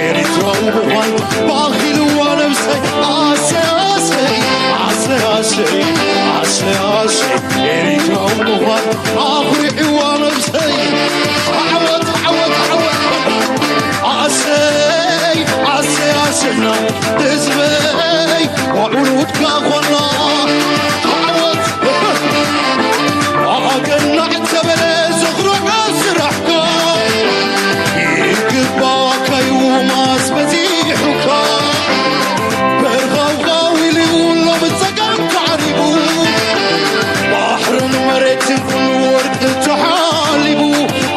ኤሪትራዊ ምዃን ባኺልዋ ነብሰይ ኣሰይ ኣሰይ ኣሰይ ኣሰይ ኣሰይ ኣሰይ ኤሪትራዊ ምዃን ኣኹሪዕዋ ነብሰይ ዓወት ዓወት ዓወት ኣሰይ ኣሰይ ኣሰና ህዝበይ ዋዕሉትካ ኾና ዓወት ኣገናዕ ተበለ ዝኽሮዕ ስራሕካ ይግባካ እዩ ማስ በዚሑካ በርኻውኻው ኢሉ ሎም ጸጋም ተዓሪቡ ባሕርን መሬትን ኩሉ ወርቂ ተሓሊቡ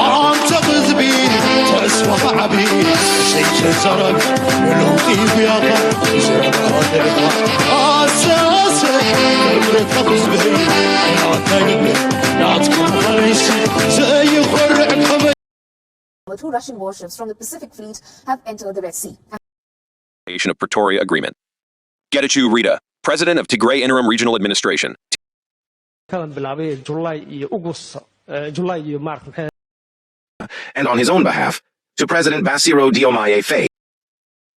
ኣንተ ህዝቢ ተስፋኻ ዓቢ ዘይተዛረብ ንለውጢ ጉያኻ ዘረባ ደረኻ ኣሰሰ ክብረታ ህዝበይ ናታይ ልበይ ናትኩም ኸለይሲ ዘይኾርዕ ከመይ Two Russian warships from the Pacific Fleet have entered the Red Sea. Of Pretoria Agreement. Getachew Reda, President of Tigray Interim Regional Administration, ከመን ብላቤ ጁላይ ኡጉስ ጁላይ ማርት and on his own behalf, to President Basiro Diomaye Faye.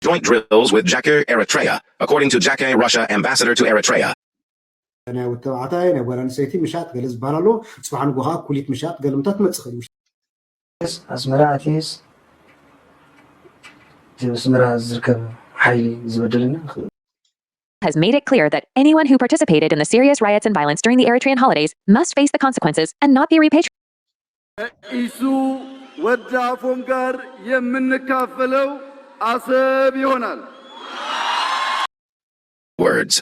Joint drills with Jakir Eritrea, according to Jakir Russia ambassador to Eritrea. ናይ ወዲ ተባዕታይ ናይ ጓል ኣንስተይቲ ምሻጥ ገለ ዝበሃል ኣሎ። ፅባሕ ንጎ ከዓ ኩሊት ምሻጥ ገለ ምታት ትመፅእ ኽእል ኣስመራ ኣትዩስ እቲ ኣስመራ ዝርከብ ሓይሊ ዝበደለና has made it clear that anyone who participated in the serious riots and violence during the Eritrean holidays must face the consequences and not be repatriated. ኢሱ ወዲ ኣፎም ጋር የምንካፈለው አሰብ ይሆናል። Words.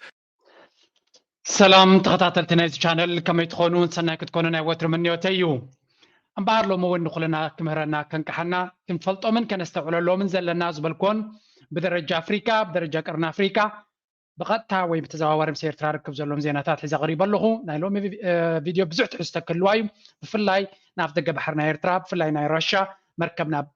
ሰላም ተኸታተልቲ ናይዚ ቻነል ከመይ ትኾኑ? ሰናይ ክትኮኑ ናይ ወትሩ ምንዮተይ እዩ። እምበኣር ሎሚ እውን ንኹልና ክምህረና ከንቅሓና ክንፈልጦምን ከነስተውዕለሎምን ዘለና ዝበልኮን ብደረጃ ኣፍሪካ ብደረጃ ቀርኒ ኣፍሪካ ብቐጥታ ወይ ብተዘዋዋሪ ምስ ኤርትራ ርክብ ዘለዎም ዜናታት ሒዘ ቀሪበ ኣለኹ። ናይ ሎሚ ቪድዮ ብዙሕ ትሕዝቶ ክህልዋ እዩ። ብፍላይ ንኣፍ ደገ ባሕሪ ናይ ኤርትራ ብፍላይ ናይ ራሻ መርከብ ናብ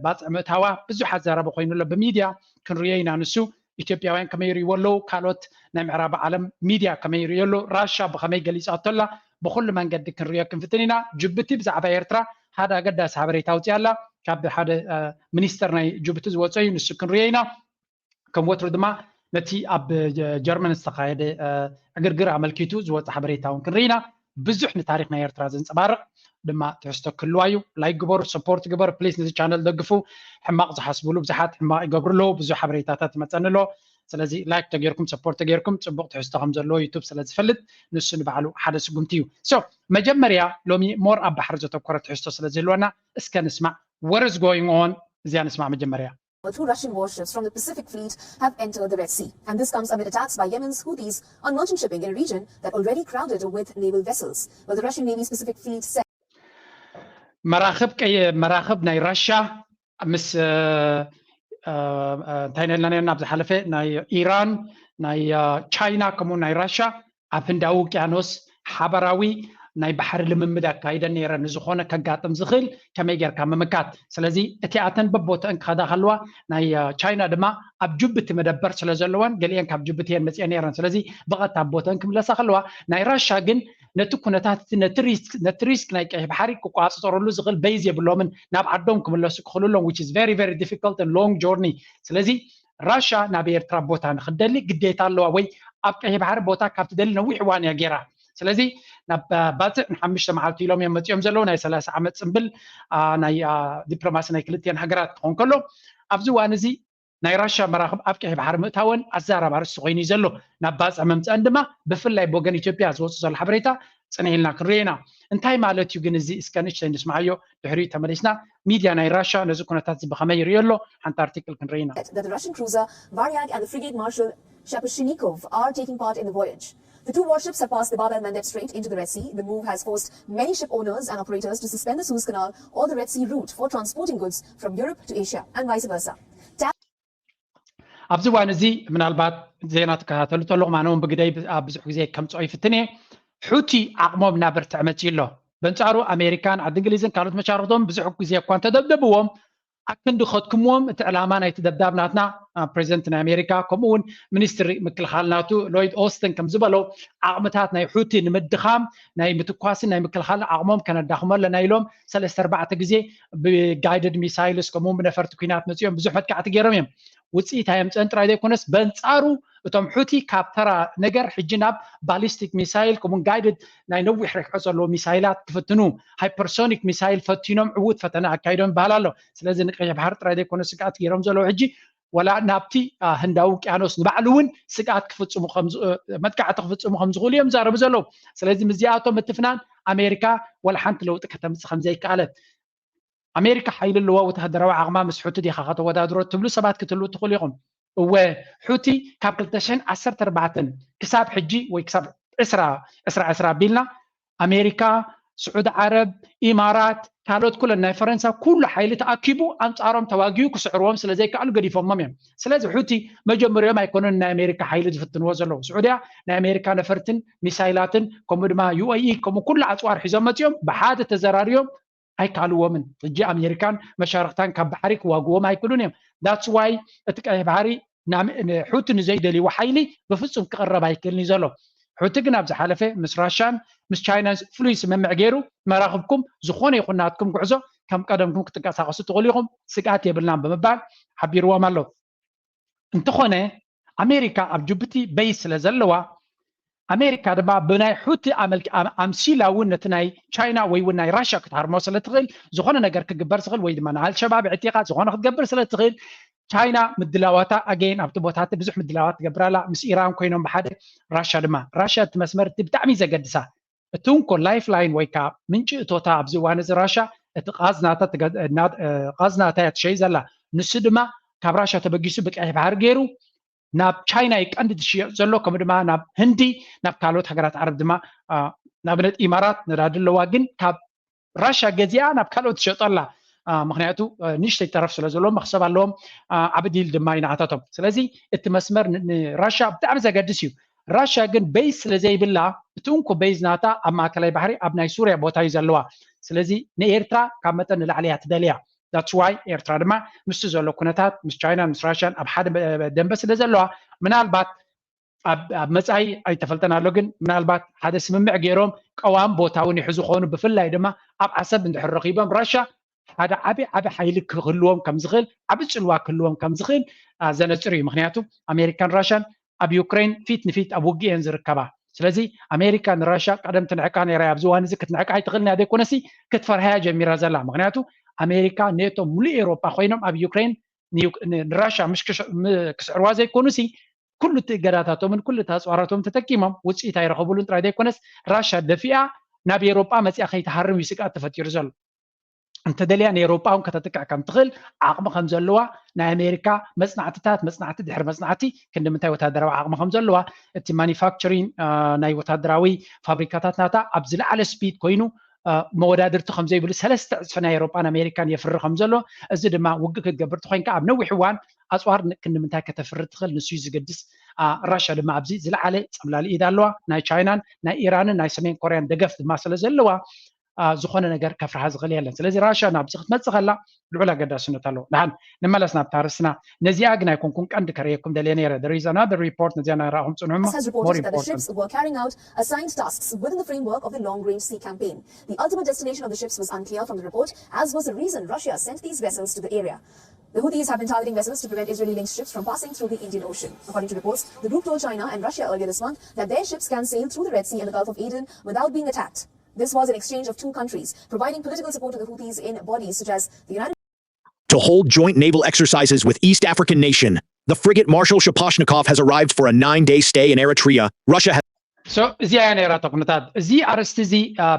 ባፅዕ ምእታዋ ብዙሕ ኣዛራቢ ኮይኑ ኣሎ። ብሚድያ ክንሪኦ ኢና። ንሱ ኢትዮጵያውያን ከመይ ይርእይዎ ኣለዉ፣ ካልኦት ናይ ምዕራብ ዓለም ሚድያ ከመይ ይርእዮ ኣሎ፣ ራሻ ብኸመይ ገሊፃቶ ኣላ፣ ብኹሉ መንገዲ ክንሪኦ ክንፍትን ኢና። ጅቡቲ ብዛዕባ ኤርትራ ሓደ ኣገዳሲ ሓበሬታ ኣውፂኣ ኣላ። ካብ ሓደ ሚኒስተር ናይ ጅቡቲ ዝወፀ እዩ፣ ንሱ ክንሪኦ ኢና። ከም ወትሩ ድማ ነቲ ኣብ ጀርመን ዝተኻየደ ዕግርግር ኣመልኪቱ ዝወፀ ሓበሬታ እውን ክንርኢ ኢና። ብዙሕ ንታሪክ ናይ ኤርትራ ዘንፀባርቕ ድማ ትሕዝቶ ክህልዋ እዩ። ላይክ ግበሩ፣ ሰፖርት ግበሩ፣ ፕሊስ ነዚ ቻነል ደግፉ። ሕማቕ ዝሓስብሉ ብዙሓት ሕማቕ ይገብሩ ኣለዉ። ብዙሕ ሓበሬታታት ይመፀኒ ኣሎ። ስለዚ ላይክ ተጌርኩም ሰፖርት ተጌርኩም ፅቡቕ ትሕዝቶ ከም ዘለዎ ዩቱብ ስለ ዝፈልጥ ንሱ ንባዕሉ ሓደ ስጉምቲ እዩ። ሶ መጀመርያ ሎሚ ሞር ኣብ ባሕሪ ዘተኮረ ትሕዝቶ ስለ ዝህልወና እስከ ንስማዕ። What is going on? እዚኣ ንስማዕ መጀመርያ። Two Russian warships from the Pacific Fleet have entered the Red Sea, and this comes amid attacks by Yemen's Houthis on merchant shipping in a region that already crowded with naval vessels. Well, the Russian Navy's Pacific Fleet said. መራኽብ ቀይ መራኽብ ናይ ራሻ ምስ እንታይ ነልና ነና ኣብ ዝሓለፈ ናይ ኢራን ናይ ቻይና ከምኡ ናይ ራሻ ኣብ ህንዳዊ ውቅያኖስ ሓበራዊ ናይ ባሕሪ ልምምድ ኣካይደን ነይረን። ንዝኾነ ከጋጥም ዝኽእል ከመይ ጌርካ ምምካት። ስለዚ እቲኣተን በቦተአን ክኸዳ ከለዋ ናይ ቻይና ድማ ኣብ ጅቡቲ መደበር ስለ ዘለወን ገሊአን ካብ ጅቡቲ እየን መፅአን ነይረን። ስለዚ ብቐጥታ ኣብ ቦተአን ክምለሳ ከለዋ ናይ ራሻ ግን ነቲ ኩነታት ነቲ ሪስክ ናይ ቀይሕ ባሕሪ ክቋፅፀረሉ ዝኽእል በይዝ የብሎምን ናብ ዓዶም ክምለሱ ክኽእሉ ኣለዎም which is very very difficult and long journey። ስለዚ ራሻ ናብ ኤርትራ ቦታ ንክትደሊ ግዴታ ኣለዋ ወይ ኣብ ቀይሕ ባሕሪ ቦታ ካብ ትደሊ ነዊሕ እዋን እያ ጌራ። ስለዚ ናብ ባፅዕ ንሓሙሽተ መዓልቲ ኢሎም እዮም መፂኦም ዘለዉ ናይ ሰላሳ ዓመት ፅምብል ናይ ዲፕሎማሲ ናይ ክልቲአን ሃገራት ክኾን ከሎ ኣብዚ እዋን እዚ ናይ ራሻ መራኽብ ኣብ ቀይሕ ባሕሪ ምእታወን ኣዛራቢ ኣርእስቲ ኮይኑ እዩ ዘሎ። ናብ ባፅዕ መምፅአን ድማ ብፍላይ ብወገን ኢትዮጵያ ዝወፁ ዘሎ ሓበሬታ ፅንሕ ኢልና ክንሪኦ ኢና። እንታይ ማለት እዩ ግን እዚ እስከ ንእሽተይ ንስምዓዮ። ድሕሪኡ ተመሊስና ሚድያ ናይ ራሻ ነዚ ኩነታት እዚ ብኸመይ ይርእዮ ኣሎ ሓንቲ ኣርቲክል ክንርኢ ኢና። That the Russian cruiser Varyag and the frigate Marshal Shapashnikov are taking part in the voyage. The two warships have passed the Bab el Mandeb Strait into the Red Sea. The move has forced many ship owners and operators to suspend the Suez Canal or the Red Sea route for transporting goods from Europe to Asia and vice versa. ኣብዚ እዋን እዚ ምናልባት ዜና ትከታተሉ ተለኹም ኣነ እውን ብግደይ ኣብ ብዙሕ ግዜ ከምፅኦ ይፍትን እየ። ሑቲ ዓቕሞም እናበርትዐ መፂኡ ኣሎ። በንፃሩ ኣሜሪካን ዓዲ እንግሊዝን ካልኦት መሻርክቶም ብዙሕ ግዜ እኳ እንተደብደብዎም ኣክንዲ ከድክምዎም እቲ ዕላማ ናይቲ ደብዳብ ናትና ፕሬዚደንት ናይ ኣሜሪካ ከምኡ እውን ሚኒስትሪ ምክልኻል ናቱ ሎይድ ኦስትን ከም ዝበሎ ዓቕምታት ናይ ሑቲ ንምድኻም ናይ ምትኳስን ናይ ምክልኻል ዓቕሞም ከነዳኽሞ ኣለና ኢሎም ሰለስተ ኣርባዕተ ግዜ ብጋይድድ ሚሳይልስ ከምኡ ብነፈርቲ ኩናት መፂኦም ብዙሕ መጥቃዕቲ ገይሮም እዮም። ውፅኢት ኣየምፀን ጥራይ ዘይኮነስ በንፃሩ እቶም ሑቲ ካብ ተራ ነገር ሕጂ ናብ ባሊስቲክ ሚሳይል ከምኡ ጋይድድ ናይ ነዊሕ ርሕቀት ዘለዎ ሚሳይላት ክፍትኑ ሃይፐርሶኒክ ሚሳይል ፈቲኖም ዕዉት ፈተና ኣካይዶም ይበሃል ኣሎ። ስለዚ ንቀይሕ ባሕሪ ጥራይ ዘይኮነ ስግኣት ገይሮም ዘለዉ ሕጂ ወላ ናብቲ ህንዳዊ ውቅያኖስ ንባዕሉ እውን ስግኣት ክፍፅሙ መጥቃዕቲ ክፍፅሙ ከም ዝኽእሉ እዮም ዛረቡ ዘለዉ። ስለዚ ምስዚኣቶም ምትፍናን ኣሜሪካ ወላ ሓንቲ ለውጢ ከተምፅእ ከም ዘይከኣለት ኣሜሪካ ሓይሊ ኣለዋ ወተሃደራዊ ዓቕማ ምስ ሑቲ ዲኻ ከተወዳድሮ ትብሉ ሰባት ክትህልዉ ትኽእሉ ኢኹም። እወ ሑቲ ካብ ክልተ ሽሕን ዓሰርተ ኣርባዕተን ክሳብ ሕጂ ወይ ክሳብ ዕስራ ዕስራ ዕስራ ኣቢልና ኣሜሪካ፣ ስዑዲ ዓረብ፣ ኢማራት፣ ካልኦት ኩለን ናይ ፈረንሳ ኩሉ ሓይሊ ተኣኪቡ ኣንፃሮም ተዋጊኡ ክስዕርዎም ስለ ዘይከኣሉ ገዲፎሞም እዮም። ስለዚ ሑቲ መጀመሪኦም ኣይኮነን ናይ ኣሜሪካ ሓይሊ ዝፍትንዎ ዘለዉ። ስዑድያ ናይ ኣሜሪካ ነፈርትን ሚሳይላትን ከምኡ ድማ ዩ ኤ ኢ ከምኡ ኩሉ ኣፅዋር ሒዞም መፂኦም ብሓደ ተዘራርዮም ኣይከኣልዎምን። ሕጂ ኣሜሪካን መሻርክታን ካብ ባሕሪ ክዋግዎም ኣይክእሉን እዮም። That's why እቲ ቀይሕ ባሕሪ ሑቲ ንዘይደልይዎ ሓይሊ ብፍፁም ክቕረብ ኣይክእልን እዩ ዘሎ። ሑቲ ግን ኣብ ዝሓለፈ ምስ ራሻን ምስ ቻይናን ፍሉይ ስምምዕ ገይሩ መራኽብኩም ዝኾነ ይኹን ናትኩም ጉዕዞ ከም ቀደምኩም ክትንቀሳቐሱ ትኽእሉ ኢኹም፣ ስግኣት የብልናን ብምባል ሓቢርዎም ኣሎ። እንተኾነ ኣሜሪካ ኣብ ጅቡቲ በይስ ስለ ዘለዋ ኣሜሪካ ድማ ብናይ ሑቲ ኣምሲላ እውን ነቲ ናይ ቻይና ወይ እውን ናይ ራሻ ክትሃርሞ ስለ ትኽእል ዝኾነ ነገር ክግበር ዝኽእል ወይ ድማ ንኣልሸባብ ዕጢቓ ዝኾነ ክትገብር ስለ ትኽእል ቻይና ምድላዋታ ኣገይን ኣብቲ ቦታቲ ብዙሕ ምድላዋት ትገብር ኣላ ምስ ኢራን ኮይኖም ብሓደ ራሻ ድማ ራሻ እቲ መስመር እቲ ብጣዕሚ ዘገድሳ እቲ እንኮ ላይፍ ላይን ወይ ከዓ ምንጪ እቶታ ኣብዚ እዋን እዚ ራሻ እቲ ቃዝናታ እያ ትሸይ ዘላ ንሱ ድማ ካብ ራሻ ተበጊሱ ብቀይሕ ባሕሪ ገይሩ ናብ ቻይና ይቀንዲ ትሽየጥ ዘሎ ከምኡ ድማ ናብ ህንዲ ናብ ካልኦት ሃገራት ዓረብ ድማ ንኣብነት ኢማራት ነዳዲ ኣለዋ ግን ካብ ራሻ ገዚኣ ናብ ካልኦት ትሸጠላ ምክንያቱ ንእሽተይ ተረፍ ስለ ዘለዎ መክሰብ ኣለዎም ዓቢ ዲል ድማ ይንኣታቶም ስለዚ እቲ መስመር ንራሻ ብጣዕሚ ዘገድስ እዩ ራሻ ግን በይዝ ስለ ዘይብላ እቲ እንኮ በይዝ ናታ ኣብ ማእከላይ ባሕሪ ኣብ ናይ ሱርያ ቦታ እዩ ዘለዋ ስለዚ ንኤርትራ ካብ መጠን ንላዕሊ እያ ትደልያ that's why ኤርትራ ድማ ምስቲ ዘሎ ኩነታት ምስ ቻይናን ምስ ራሽያን ኣብ ሓደ ደንበ ስለ ዘለዋ ምናልባት ኣብ መጻኢ ኣይተፈልጠን ኣሎ ግን ምናልባት ሓደ ስምምዕ ገይሮም ቀዋም ቦታ እውን ይሕዙ ክኾኑ ብፍላይ ድማ ኣብ ዓሰብ እንድሕር ረኺቦም ራሻ ሓደ ዓቢ ዓቢ ሓይሊ ክህልዎም ከም ዝኽእል ዓቢ ጽልዋ ክህልዎም ከም ዝኽእል ዘነጽር እዩ ምክንያቱ ኣሜሪካን ራሽያን ኣብ ዩክሬን ፊት ንፊት ኣብ ውግእ እየን ዝርከባ ስለዚ ኣሜሪካ ንራሻ ቀደም ትንዕቃ ነይራ ኣብዚ እዋን እዚ ክትንዕቃ ኣይትኽእልን እያ ዘይኮነሲ ክትፈርሃያ ጀሚራ ዘላ ምክንያቱ ኣሜሪካ ኔቶ ሙሉእ ኤሮጳ ኮይኖም ኣብ ዩክሬን ንራሻ ክስዕርዋ ዘይኮኑሲ ኩሉ እቲ እገዳታቶምን ኩሉ እቲ ኣፅዋራቶም ተጠቂሞም ውፅኢት ኣይረኸቡሉን ጥራይ ዘይኮነስ ራሻ ደፊኣ ናብ ኤሮጳ መፅኣ ከይትሃርም እዩ ስግኣት ተፈጢሩ ዘሎ እንተደልያ ንኤሮጳ እውን ከተጥቅዕ ከም ትኽእል ዓቕሚ ከም ዘለዋ ናይ ኣሜሪካ መፅናዕትታት መፅናዕቲ ድሕሪ መፅናዕቲ ክንዲ ምንታይ ወታደራዊ ዓቕሚ ከም ዘለዋ እቲ ማኒፋክቸሪንግ ናይ ወታደራዊ ፋብሪካታት ናታ ኣብ ዝለዓለ ስፒድ ኮይኑ መወዳድርቲ ከም ዘይብሉ ሰለስተ ዕፅፊ ናይ ኤሮጳን ኣሜሪካን የፍሪ ከም ዘሎ እዚ ድማ ውግእ ክትገብር ተኮይንካ ኣብ ነዊሕ እዋን ኣፅዋር ክንዲ ምንታይ ከተፍሪ ትኽእል ንሱ እዩ ዝገድስ ራሻ ድማ ኣብዚ ዝለዓለ ፀብላሊ ኢድ ኣለዋ ናይ ቻይናን ናይ ኢራንን ናይ ሰሜን ኮርያን ደገፍ ድማ ስለ ዘለዋ ዝኾነ ነገር ከፍርሃ ዝኽእል የለን ስለዚ ራሻ ናብዚ ክትመፅእ ከላ ልዑል ኣገዳስነት ኣለዎ ንሓን ንመለስ ናብታ ርስና ነዚኣ ግን ኣይኮንኩን ቀንዲ ከርእየኩም ደልየ ነይረ there is another report ነዚኣ ናረኣኹም ፅንሑ has reported that the ships were carrying out assigned tasks within the framework of the long-range sea campaign. The ultimate destination of the ships was unclear from the report, as was the reason Russia sent these vessels to the area. The Houthis have been targeting vessels to prevent Israeli-linked ships from passing through the Indian Ocean. According to reports, the group told China and Russia earlier this month that their ships can sail through the Red Sea and the Gulf of Aden without being attacked. This was an exchange of two countries, providing political support to the Houthis in bodies such as the United to hold joint naval exercises with East African nation. The frigate Marshal Shaposhnikov has arrived for a nine-day stay in Eritrea. Russia has እዚኣ እያ ነይራ ተኩነታት እዚ ኣርስቲ እዚ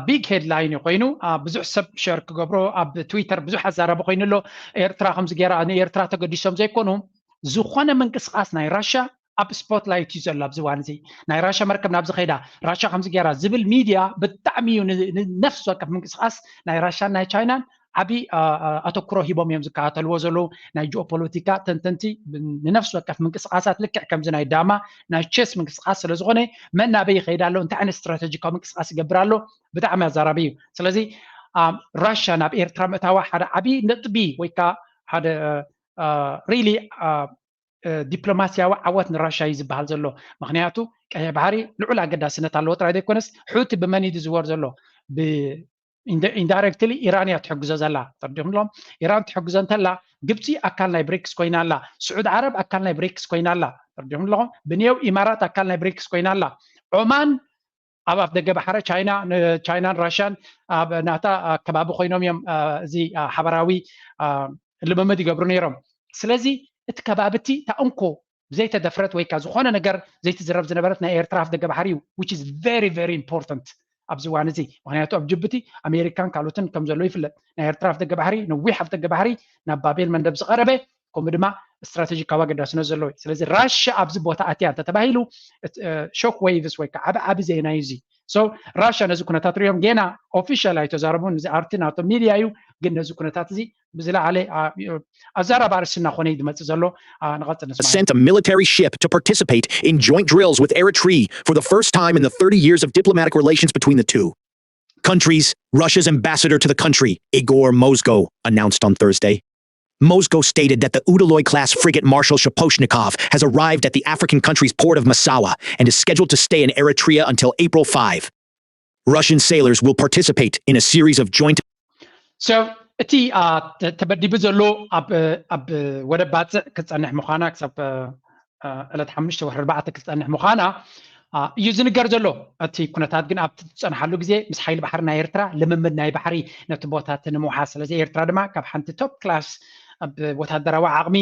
ቢግ ሄድላይን እዩ ኮይኑ ብዙሕ ሰብ ሸር ክገብሮ ኣብ ትዊተር ብዙሕ ኣዛረቢ ኮይኑ ኣሎ ኤርትራ ከምዚ ገይራ ንኤርትራ ተገዲሶም ዘይኮኑ ዝኾነ ምንቅስቃስ ናይ ራሻ ኣብ ስፖትላይት እዩ ዘሎ ኣብዚ እዋን እዚ ናይ ራሻ መርከብ ናብዚ ከይዳ ራሻ ከምዚ ገይራ ዝብል ሚድያ ብጣዕሚ እዩ ንነፍሲ ወከፍ ምንቅስቃስ ናይ ራሻን ናይ ቻይናን ዓቢ ኣተኩሮ ሂቦም እዮም ዝከታተልዎ ዘለዉ ናይ ጂኦፖለቲካ ተንተንቲ ንነፍሲ ወከፍ ምንቅስቃሳት ልክዕ ከምዚ ናይ ዳማ ናይ ቸስ ምንቅስቃስ ስለ ዝኾነ መን ናበይ ይኸይድ ኣሎ እንታይ ዓይነት ስትራተጂካዊ ምንቅስቃስ ይገብር ኣሎ ብጣዕሚ ኣዛራቢ እዩ ስለዚ ራሻ ናብ ኤርትራ ምእታዋ ሓደ ዓቢ ነጥቢ ወይ ከዓ ሓደ really ዲፕሎማስያዊ ዓወት ንራሻ እዩ ዝበሃል ዘሎ። ምክንያቱ ቀይሕ ባሕሪ ልዑል ኣገዳስነት ኣለዎ ጥራይ ዘይኮነስ፣ ሑቲ ብመን እዩ ዝዝወር ዘሎ? ኢንዳይረክትሊ ኢራን እያ ትሕግዞ ዘላ። ተረዲኹም ኣለኹም? ኢራን ትሕግዞ እንተላ፣ ግብፂ ኣካል ናይ ብሪክስ ኮይና ኣላ፣ ስዑድ ዓረብ ኣካል ናይ ብሪክስ ኮይና ኣላ። ተረዲኹም ኣለኹም? ብንየው ኢማራት ኣካል ናይ ብሪክስ ኮይና ኣላ። ዖማን ኣብ ኣፍ ደገ ባሕሪ ቻይና፣ ቻይናን ራሽያን ኣብ ናታ ከባቢ ኮይኖም እዮም እዚ ሓበራዊ ልምምድ ይገብሩ ነይሮም። ስለዚ እቲ ከባቢ እቲ ታእንኮ ዘይተደፍረት ወይ ከዓ ዝኾነ ነገር ዘይትዝረብ ዝነበረት ናይ ኤርትራ ኣፍ ደገ ባሕሪ እዩ፣ which is very very important ኣብዚ እዋን እዚ። ምክንያቱ ኣብ ጅቡቲ ኣሜሪካን ካልኦትን ከም ዘለዉ ይፍለጥ። ናይ ኤርትራ ኣፍ ደገ ባሕሪ፣ ነዊሕ ኣፍ ደገ ባሕሪ፣ ናብ ባቤል መንደብ ዝቐረበ፣ ከምኡ ድማ ስትራቴጂካዊ ኣገዳስነት ዘለዎ እዩ። ስለዚ ራሻ ኣብዚ ቦታ ኣትያ እንተተባሂሉ፣ ሾክ ዌይቭስ ወይ ከዓ ዓቢ ዓቢ ዜና እዩ እዚ። ራሻ ነዚ ኩነታት ሪኦም ጌና ኦፊሻል ኣይተዛረቡን። እዚ ኣርቲ ናቶም ሚድያ እዩ፣ ግን ነዚ ኩነታት እዚ ብዝለዓለ ኣዛራቢ ኣርእስቲ እናኾነ እዩ ዝመፅእ ዘሎ። ንቐፅል ንስማ። Sent a military ship to participate in joint drills with Eritrea for the first time in the thirty years of diplomatic relations between the two countries, Russia's ambassador to the country, Igor Mozgo, announced on Thursday. Moscow stated that the Udaloy-class frigate Marshal Shaposhnikov has arrived at the African country's port of Massawa and is scheduled to stay in Eritrea until April five. Russian sailors will participate in a series of joint So እቲ ተበዲቡ ዘሎ ኣብ ወደብ ባፅዕ ክፀንሕ ምዃና ክሳብ ዕለት ሓሙሽተ ወርሒ ኣርባዕተ ክትፀንሕ ምዃና እዩ ዝንገር ዘሎ። እቲ ኩነታት ግን ኣብቲ ዝፀንሓሉ ግዜ ምስ ሓይሊ ባሕሪ ናይ ኤርትራ ልምምድ ናይ ባሕሪ ነቲ ቦታ እቲ ንምውሓስ፣ ስለዚ ኤርትራ ድማ ካብ ሓንቲ ቶፕ ክላስ ኣብ ወታደራዊ ዓቕሚ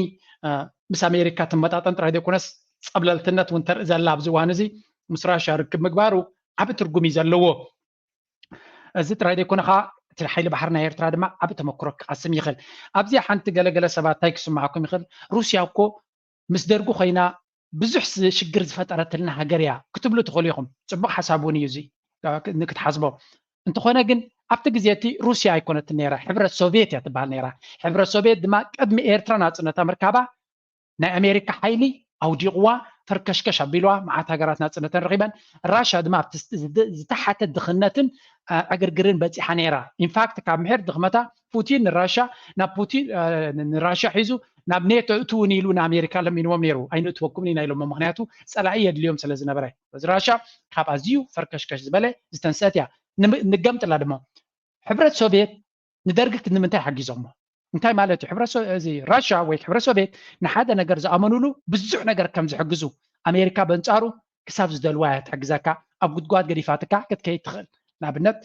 ምስ ኣሜሪካ ትመጣጠን ጥራይ ዘይኮነስ ፀብለልትነት እውን ተርኢ ዘላ ኣብዚ እዋን እዚ ምስ ራሽያ ርክብ ምግባሩ ዓቢ ትርጉም እዩ ዘለዎ። እዚ ጥራይ ዘይኮነ ከዓ እቲ ሓይሊ ባሕሪ ናይ ኤርትራ ድማ ዓቢ ተመክሮ ክቐስም ይኽእል። ኣብዚ ሓንቲ ገለገለ ሰባት እንታይ ክስምዓኩም ይኽእል? ሩስያ እኮ ምስ ደርጊ ኮይና ብዙሕ ሽግር ዝፈጠረትልና ሃገር እያ ክትብሉ ትኽእሉ ኢኹም። ፅቡቕ ሓሳብ እውን እዩ እዚ ክትሓስቦ። እንተኾነ ግን ኣብቲ ግዜ እቲ ሩስያ ኣይኮነትን ነይራ፣ ሕብረት ሶቪየት እያ ትበሃል ነይራ። ሕብረት ሶቪየት ድማ ቅድሚ ኤርትራ ናፅነታ ምርካባ ናይ ኣሜሪካ ሓይሊ ኣውዲቕዋ ፈርከሽከሽ ኣቢልዋ መዓት ሃገራት ናፅነተን ረኺበን። ራሻ ድማ ኣብቲ ዝተሓተ ድኽነትን ዕግርግርን በፂሓ ነይራ። ኢንፋክት ካብ ምሕር ድኽመታ ፑቲን ንራሻ ናብ ፑቲን ንራሻ ሒዙ ናብ ኔቶ እትውን ኢሉ ንኣሜሪካ ለሚንዎም ነይሩ። ኣይንእትወኩም ኢና ኢሎሞ፣ ምክንያቱ ፀላኢ የድልዮም ስለ ዝነበረ። በዚ ራሻ ካብ ኣዝዩ ፈርከሽከሽ ዝበለ ዝተንሰት እያ። ንገምጥላ ድማ ሕብረት ሶቪየት ንደርጊ ንምንታይ ሓጊዞሞ? እንታይ ማለት እዩ? እዚ ራሻ ወይ ሕብረት ሶቪየት ንሓደ ነገር ዝኣመኑሉ ብዙሕ ነገር ከም ዝሕግዙ ኣሜሪካ በንጻሩ ክሳብ ዝደልዋ እያ ትሕግዘካ። ኣብ ጉድጓድ ገዲፋትካ ክትከይድ ትኽእል። ንኣብነት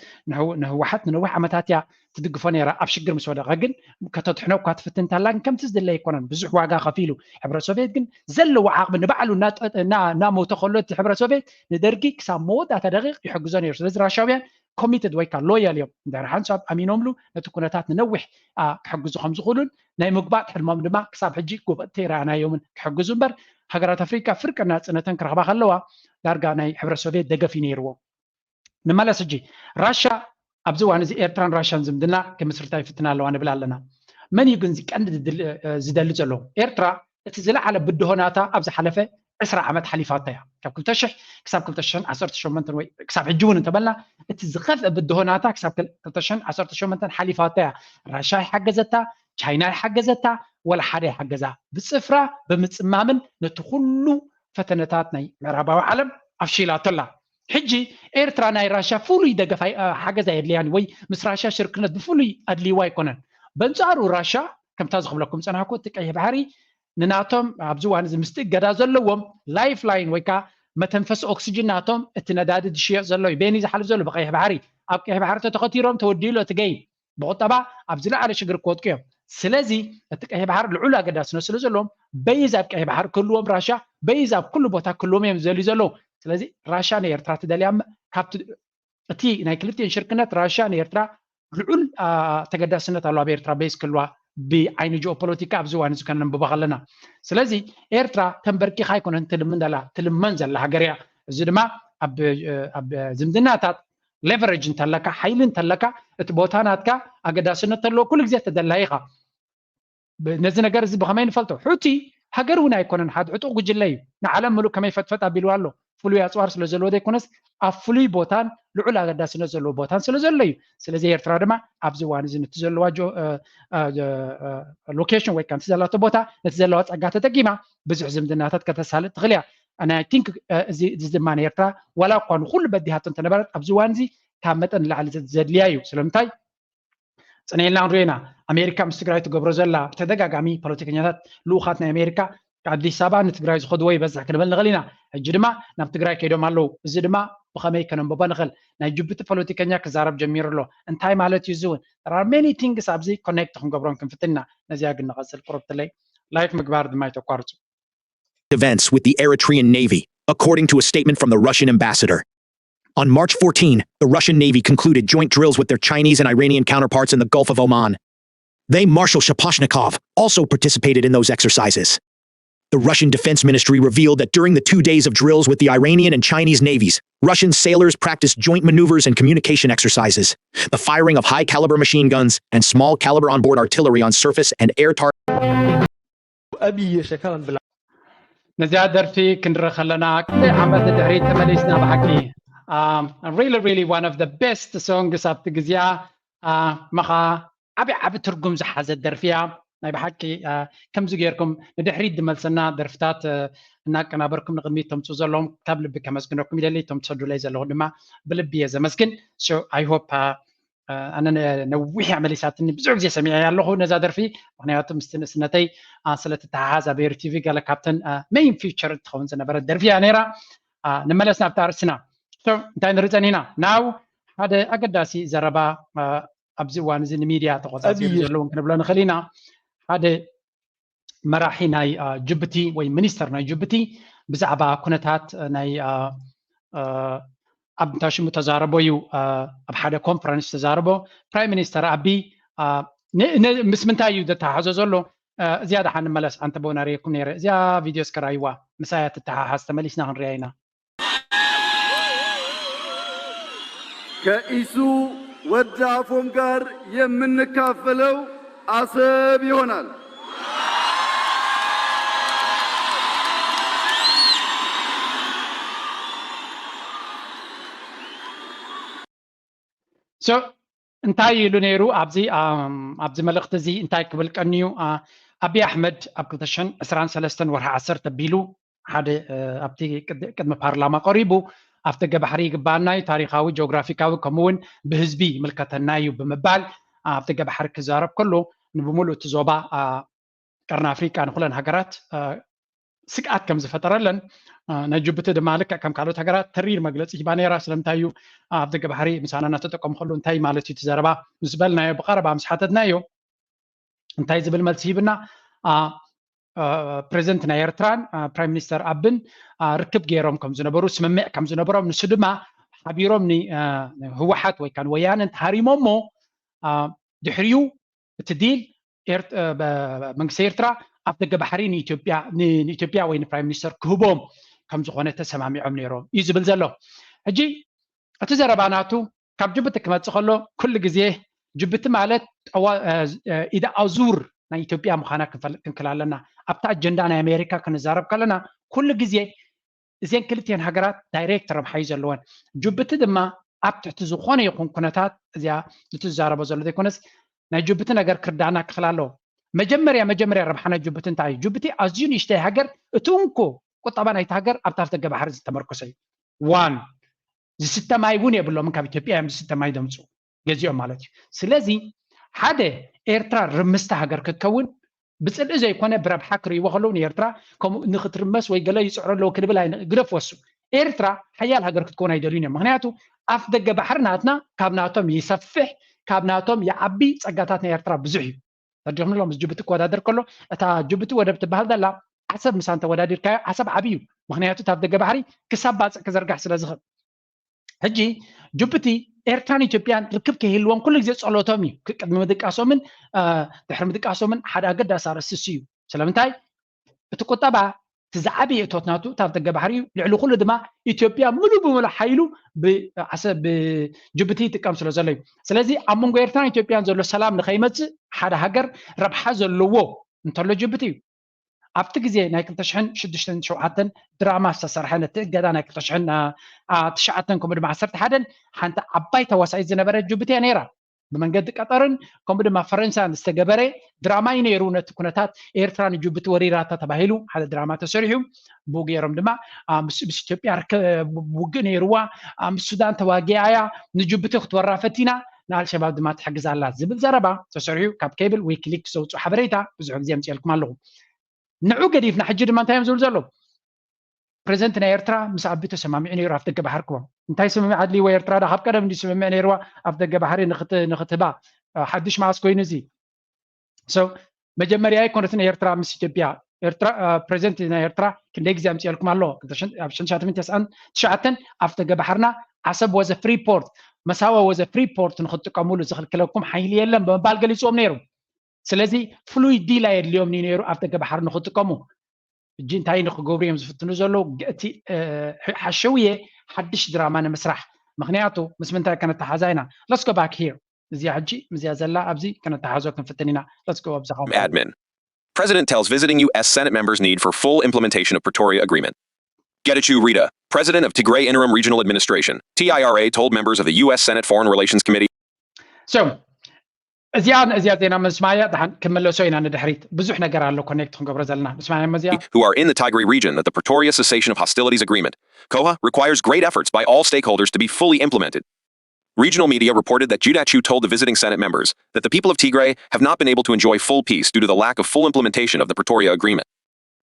ንህወሓት ንነዊሕ ዓመታት እያ ትድግፎ ነይራ። ኣብ ሽግር ምስ ወደቐ ግን ከተድሕኖ እኳ ትፍትን እንተላ ግን ከምቲ ዝድለ ኣይኮነን። ብዙሕ ዋጋ ከፊሉ። ሕብረት ሶቪየት ግን ዘለዎ ዓቕሚ ንባዕሉ እናመውተ ከሎ እቲ ሕብረት ሶቪየት ንደርጊ ክሳብ መወዳእታ ደቂቕ ይሕግዞ ነይሩ። ስለዚ ራሻውያን ኮሚትድ ወይ ከዓ ሎያል እዮም። እንድሕር ሓንሳብ ኣሚኖምሉ ነቲ ኩነታት ንነዊሕ ክሕግዙ ከም ዝኽእሉን ናይ ምግባጥ ሕልሞም ድማ ክሳብ ሕጂ ጎበጥቲ ኣይረኣናዮምን። ክሕግዙ እምበር ሃገራት ኣፍሪካ ፍርቂ ናፅነተን ክረኽባ ከለዋ ዳርጋ ናይ ሕብረት ሶቪየት ደገፍ እዩ ነይርዎም። ንመለስ ሕጂ። ራሻ ኣብዚ እዋን እዚ ኤርትራን ራሻን ዝምድና ክምስርታ ይፍትና ኣለዋ ንብል ኣለና። መን እዩ ግን ቀንዲ ዝደሊ ዘሎ? ኤርትራ እቲ ዝለዓለ ብድሆ ናታ ኣብ ዝሓለፈ ዕስራ ዓመት ሓሊፋታ እያ። ካብ ክልተ ሽሕ ክሳብ ክልተ ሽሕን ዓሰርተ ሸሞንተን ወይ ክሳብ ሕጂ እውን እንተበልና እቲ ዝኸፍአ ብድሆ ናታ ክሳብ ክልተ ሽሕን ዓሰርተ ሸሞንተን ሓሊፋታ እያ። ራሻ ይሓገዘታ፣ ቻይና ይሓገዘታ፣ ወላ ሓደ ይሓገዛ። ብፅፍራ ብምፅማምን ነቲ ኩሉ ፈተነታት ናይ ምዕራባዊ ዓለም ኣፍሺላቶ ኣላ። ሕጂ ኤርትራ ናይ ራሻ ፍሉይ ደገፍ ሓገዝ ኣየድልያን ወይ ምስ ራሻ ሽርክነት ብፍሉይ ኣድልይዋ ኣይኮነን። በንፃሩ ራሻ ከምታ ዝኽብለኩም ፀናሕኩ እቲ ቀይሕ ባሕሪ ንናቶም ኣብዚ እዋን እዚ ምስቲ እገዳ ዘለዎም ላይፍ ላይን ወይ ከዓ መተንፈሲ ኦክስጅን ናቶም እቲ ነዳዲ ዝሽየጥ ዘሎ እዩ። ቤኒ ዝሓልፍ ዘሎ ብቀይሕ ባሕሪ፣ ኣብ ቀይሕ ባሕሪ ተተኸቲሮም ተወዲሉ እቲ ገይም ብቁጠባ ኣብ ዝለዓለ ሽግር ክወድቁ እዮም። ስለዚ እቲ ቀይሕ ባሕሪ ልዑል ኣገዳስነት ስለ ዘለዎም በይዝ ኣብ ቀይሕ ባሕሪ ክህልዎም ራሻ በይዝ ኣብ ኩሉ ቦታ ክህልዎም እዮም ዝደልዩ ዘለዉ። ስለዚ ራሻ ንኤርትራ ትደልያ ካብቲ እቲ ናይ ክልቲኤን ሽርክነት ራሻ ንኤርትራ ልዑል ተገዳስነት ኣሎ ኣብ ኤርትራ በይዝ ክህልዋ ብዓይኒ ጂኦፖለቲካ ኣብዚ እዋን እዚ ከነንብቦ ከለና። ስለዚ ኤርትራ ተንበርኪኻ ኣይኮነን ትልምን ዘላ ትልመን ዘላ ሃገር እያ። እዚ ድማ ኣብ ዝምድናታት ሌቨሬጅ እንተለካ ሓይሊ እንተለካ እቲ ቦታ ናትካ ኣገዳስነት ተለዎ ኩሉ ግዜ ተደላይ ኢኻ። ነዚ ነገር እዚ ብኸመይ ንፈልጦ? ሑቲ ሃገር እውን ኣይኮነን፣ ሓደ ዕጡቕ ጉጅለ እዩ። ንዓለም ምሉእ ከመይ ፈጥፈጥ ኣቢልዋ ኣሎ። ፍሉይ ኣፅዋር ስለ ዘለዎ ዘይኮነስ ኣብ ፍሉይ ቦታን ልዑል ኣገዳስነት ዘለዎ ቦታን ስለ ዘሎ እዩ። ስለዚ ኤርትራ ድማ ኣብዚ እዋን እዚ ነቲ ዘለዋ ሎኬሽን ወይ ከዓ ነቲ ዘለቶ ቦታ ነቲ ዘለዋ ፀጋ ተጠቂማ ብዙሕ ዝምድናታት ከተሳልጥ ትኽእል እያ። ኣይ ቲንክ እዚ ድማ ንኤርትራ ዋላ እኳ ንኩሉ በዲሃቶ እንተነበረት ኣብዚ እዋን እዚ ካብ መጠን ንላዕሊ ዘድልያ እዩ። ስለምንታይ ፅነ ኢልና ንሪኦ ኢና። ኣሜሪካ ምስ ትግራይ ትገብሮ ዘላ ብተደጋጋሚ ፖለቲከኛታት ልኡኻት ናይ ኣሜሪካ ኣዲስ ኣበባ ንትግራይ ዝኸድዎ ይበዝሕ ክንብል ንኽእል ኢና። ሕጂ ድማ ናብ ትግራይ ከይዶም ኣለዉ። እዚ ድማ ብኸመይ ከነንብቦ ንኽእል? ናይ ጅቡቲ ፖለቲከኛ ክዛረብ ጀሚሩ ኣሎ። እንታይ ማለት እዩ? እዚ እውን there are many things ኣብዚ ኮኔክት ክንገብሮም ክንፍትን ኢና። ነዚኣ ግን ንቐፅል ቁርብትለይ ላይክ ምግባር ድማ ይተቋርፁ። events with the Eritrean Navy, according to a statement from the Russian ambassador. On March fourteen, the Russian Navy concluded joint drills with their Chinese and Iranian counterparts in the Gulf of Oman. They Marshal Shaposhnikov also participated in those exercises. The Russian Defense Ministry revealed that during the two days of drills with the Iranian and Chinese navies, Russian sailors practiced joint maneuvers and communication exercises, the firing of high caliber machine guns and small caliber onboard artillery on surface and air targets. أبي شكرا بالعافية ነዚኣ ደርፊ ክንርኢ ከለና ክንደይ ዓመት ንድሕሪት ተመሊስና ብሓቂ really really one of the best songs ኣብቲ ግዜኣ ምኻ ዓብዪ ዓብዪ ትርጉም ዝሓዘት ደርፊ እያ። ናይ ብሓቂ ከምዚ ጌርኩም ንድሕሪት ዝመልሰና ደርፍታት እናቀናበርኩም ንቕድሚት ተምፅኡ ዘለዎም ካብ ልቢ ከመስግነኩም ይደሊ። እቶም ትሰዱለይ ዘለኹም ድማ ብልቢ እየ ዘመስግን። I hope ኣነ ነዊሕ እያ መሊሳትኒ። ብዙሕ ግዜ ሰሚዐያ ኣለኹ ነዛ ደርፊ፣ ምክንያቱ ምስቲ ንእስነተይ ስለ ትተሓሓዝ ኣብ ኤሪ ቲቪ ገለ ካብተን ሜይን ፊቸር እትኸውን ዝነበረት ደርፊ እያ ነይራ። ንመለስ ናብቲ ኣርእስትና። እንታይ ንርኢ ጸኒሕና? ናው ሓደ ኣገዳሲ ዘረባ ኣብዚ እዋን እዚ ንሚድያ ተቆጻጺሩ ዘሎ እውን ክንብሎ ንኽእል ኢና። ሓደ መራሒ ናይ ጅቡቲ ወይ ሚኒስተር ናይ ጅቡቲ ብዛዕባ ኩነታት ናይ ኣብ እንታይ ሽሙ ተዛረቦ እዩ ኣብ ሓደ ኮንፈረንስ ተዛረቦ። ፕራይም ሚኒስተር ኣቢ ምስ ምንታይ እዩ ዘተሓሕዞ ዘሎ? እዚኣ ደሓን ንመለስ ኣንተ በውና ርእየኩም ነይረ። እዚኣ ቪድዮ እስከ ራይዋ ምሳያ ትተሓሓዝ ተመሊስና ክንሪያ ኢና። ከኢሱ ወዲ ኣፎም ጋር የምንካፈለው አሰብ ይሆናል። So እንታይ ኢሉ ነይሩ ኣብዚ ኣብዚ መልእኽቲ እዚ እንታይ ክብል ቀንዩ? ኣቢ ኣሕመድ ኣብ ክልተ ሽሕን ዕስራን ሰለስተን ወርሒ ዓሰርተ ኣቢሉ ሓደ ኣብቲ ቅድሚ ፓርላማ ቀሪቡ ኣፍደገ ባሕሪ ይግባኣና እዩ፣ ታሪኻዊ፣ ጂኦግራፊካዊ ከምኡ እውን ብህዝቢ ይምልከተና እዩ ብምባል ኣፍደገ ባሕሪ ክዛረብ ከሎ ንብምሉእ እቲ ዞባ ቀርኒ ኣፍሪቃ ንኩለን ሃገራት ስግኣት ከም ዝፈጠረለን ናይ ጅቡቲ ድማ ልክዕ ከም ካልኦት ሃገራት ተሪር መግለፂ ሂባ ነይራ። ስለምንታይ እዩ ኣፍደገ ባሕሪ ምሳና እናተጠቀሙ ከሉ እንታይ ማለት እዩ እቲ ዘረባ ምስ በልናዮ ብቐረባ ምስ ሓተትናዮ እንታይ ዝብል መልሲ ሂብና ፕሬዚደንት ናይ ኤርትራን ፕራይም ሚኒስተር ኣብን ርክብ ገይሮም ከም ዝነበሩ ስምምዕ ከም ዝነበሮም ንሱ ድማ ሓቢሮም ንህወሓት ወይ ከዓ ንወያነ እንተሃሪሞሞ ድሕሪኡ እቲ ዲል መንግስቲ ኤርትራ ኣፍደገ ባሕሪ ንኢትዮጵያ ወይ ንፕራይም ሚኒስተር ክህቦም ከም ዝኾነ ተሰማሚዖም ነይሮም እዩ ዝብል ዘሎ። ሕጂ እቲ ዘረባ ናቱ ካብ ጅቡቲ ክመፅእ ከሎ ኩሉ ግዜ ጅቡቲ ማለት ኢደ ኣዙር ናይ ኢትዮጵያ ምዃና ክንክል ኣለና። ኣብቲ ኣጀንዳ ናይ ኣሜሪካ ክንዛረብ ከለና ኩሉ ግዜ እዘን ክልቲኤን ሃገራት ዳይሬክት ረብሓ እዩ ዘለወን። ጅቡቲ ድማ ኣብ ትሕቲ ዝኾነ ይኹን ኩነታት እዚኣ እቲ ዝዛረቦ ዘሎ ዘይኮነስ ናይ ጅቡቲ ነገር ክርዳና ክኽል ኣለዎ። መጀመርያ መጀመርያ ረብሓ ናይ ጅቡቲ እንታይ እዩ? ጅቡቲ ኣዝዩ ንእሽተይ ሃገር፣ እቲ እንኮ ቁጠባ ናይቲ ሃገር ኣብቲ ኣፍደገ ባሕሪ ዝተመርኮሰ እዩ። ዋን ዝስተ ማይ እውን የብሎምን፣ ካብ ኢትዮጵያ እዮም ዝስተ ማይ ዘምፅኡ ገዚኦም ማለት እዩ። ስለዚ ሓደ ኤርትራ ርምስቲ ሃገር ክትከውን ብፅልኢ ዘይኮነ ብረብሓ ክርእይዎ ከለዉ ንኤርትራ ከምኡ ንክትርመስ ወይ ገለ ይፅዕሩ ኣለዉ ክንብል ኣይን- ግደፍዎ እሱ። ኤርትራ ሓያል ሃገር ክትከውን ኣይደልዩን እዮም። ምክንያቱ ኣፍ ደገ ባሕሪ ናትና ካብ ናቶም ይሰፍሕ፣ ካብ ናቶም ይዓቢ፣ ፀጋታት ናይ ኤርትራ ብዙሕ እዩ። ተረዲእኩም ኣሎ? ምስ ጅቡቲ ክወዳደር ከሎ እታ ጅቡቲ ወደብ ትበሃል ዘላ ዓሰብ ምሳን ተወዳዲርካዮ ዓሰብ ዓብዪ እዩ። ምክንያቱ እቲ ኣፍ ደገ ባሕሪ ክሳብ ባፅዕ ክዘርጋሕ ስለ ዝኽእል ሕጂ ጅቡቲ ኤርትራን ኢትዮጵያን ርክብ ከይህልዎም ኩሉ ግዜ ጸሎቶም እዩ። ቅድሚ ምድቃሶምን ድሕሪ ምድቃሶምን ሓደ ኣገዳሲ ኣርእስቲ እሱ እዩ። ስለምንታይ እቲ ቁጠባ እቲ ዝዓበየ እቶት ናቱ እቲ ኣፍደገ ባሕሪ እዩ። ልዕሊ ኩሉ ድማ ኢትዮጵያ ሙሉእ ብሙሉእ ሓይሉ ብጅቡቲ ይጥቀም ስለ ዘሎ እዩ። ስለዚ ኣብ መንጎ ኤርትራን ኢትዮጵያን ዘሎ ሰላም ንኸይመጽእ ሓደ ሃገር ረብሓ ዘለዎ እንተሎ ጅቡቲ እዩ። ኣብቲ ግዜ ናይ ክልተ ሽሕን ሽዱሽተን ሸውዓተን ድራማ ዝተሰርሐ፣ ነቲ እገዳ ናይ ክልተ ሽሕን ትሽዓተን ከምኡ ድማ ዓሰርተ ሓደን ሓንቲ ዓባይ ተዋሳኢት ዝነበረት ጅቡቲ እያ ነይራ። ብመንገዲ ቀጠርን ከምኡ ድማ ፈረንሳን ዝተገበረ ድራማ እዩ ነይሩ። ነቲ ኩነታት ኤርትራ ንጅቡቲ ወሪራታ ተባሂሉ ሓደ ድራማ ተሰሪሑ። ብኡ ገይሮም ድማ ምስ ኢትዮጵያ ውግእ ነይርዋ፣ ምስ ሱዳን ተዋጊኣ እያ፣ ንጅቡቲ ክትወራ ፈቲና፣ ንኣልሸባብ ድማ ትሕግዝ ኣላ ዝብል ዘረባ ተሰሪሑ ካብ ኬብል ዊክሊክስ ዘውፅኡ ሓበሬታ ብዙሕ ግዜ ኣምፅኤልኩም ኣለኹ። ንዑ ገዲፍና ሕጂ ድማ እንታይ እዮም ዝብሉ ዘለዉ? ፕሬዚደንት ናይ ኤርትራ ምስ ኣቢ ተሰማሚዑ ነይሩ ኣፍ ደገ ባሕሪ ክቦም። እንታይ ስምምዕ ኣድልይዎ ኤርትራ ዳ ካብ ቀደም እንዲ ስምምዕ ነይርዋ ኣፍ ደገ ባሕሪ ንክትህባ ሓድሽ መዓስ ኮይኑ እዚ? መጀመርያ ኣይኮነትን ኤርትራ ምስ ኢትዮጵያ። ኤርትራ ፕሬዚደንት ናይ ኤርትራ ክንደይ ግዜ ኣምፅኤልኩም ኣሎ? ኣብ ሽሕን ትሽዓተ ሚእትን ተስዓን ትሽዓተን ኣፍ ደገ ባሕርና ዓሰብ ወዘ ፍሪ ፖርት፣ መሳዋ ወዘ ፍሪ ፖርት ንክትጥቀሙሉ ዝክልክለኩም ሓይሊ የለን ብምባል ገሊፅዎም ነይሩ። ስለዚ ፍሉይ ዲል ኣየድልዮም እዩ ነይሩ ኣፍ ደገ ባሕሪ ንክትጥቀሙ። ሕጂ እንታይ ንክገብሩ እዮም ዝፍትኑ ዘለዉ? እቲ ሓሸውየ ሓድሽ ድራማ ንምስራሕ። ምክንያቱ ምስ ምንታይ ከነተሓዛ ኢና? Let's go back here። እዚኣ ሕጂ ምስዚኣ ዘላ ኣብዚ ከነተሓዞ ክንፍትን ኢና። Let's go ኣብዚ admin. President tells visiting U S Senate members need for full implementation of Pretoria Agreement. Getachew Reda, president of Tigray Interim Regional Administration, T I R A, told members of the U S Senate Foreign Relations Committee. So እዚኣ እዚኣ ዜና ምስማያ ደሓን ክመለሶ ኢና ንድሕሪት። ብዙሕ ነገር ኣሎ ኮኔክት ክንገብሮ ዘለና። ምስማያ መዚያ who are in the Tigray region that the Pretoria Cessation of Hostilities Agreement, COHA, requires great efforts by all stakeholders to be fully implemented. Regional media reported that Getachew told the visiting Senate members that the people of Tigray have not been able to enjoy full peace due to the lack of full implementation of the Pretoria Agreement.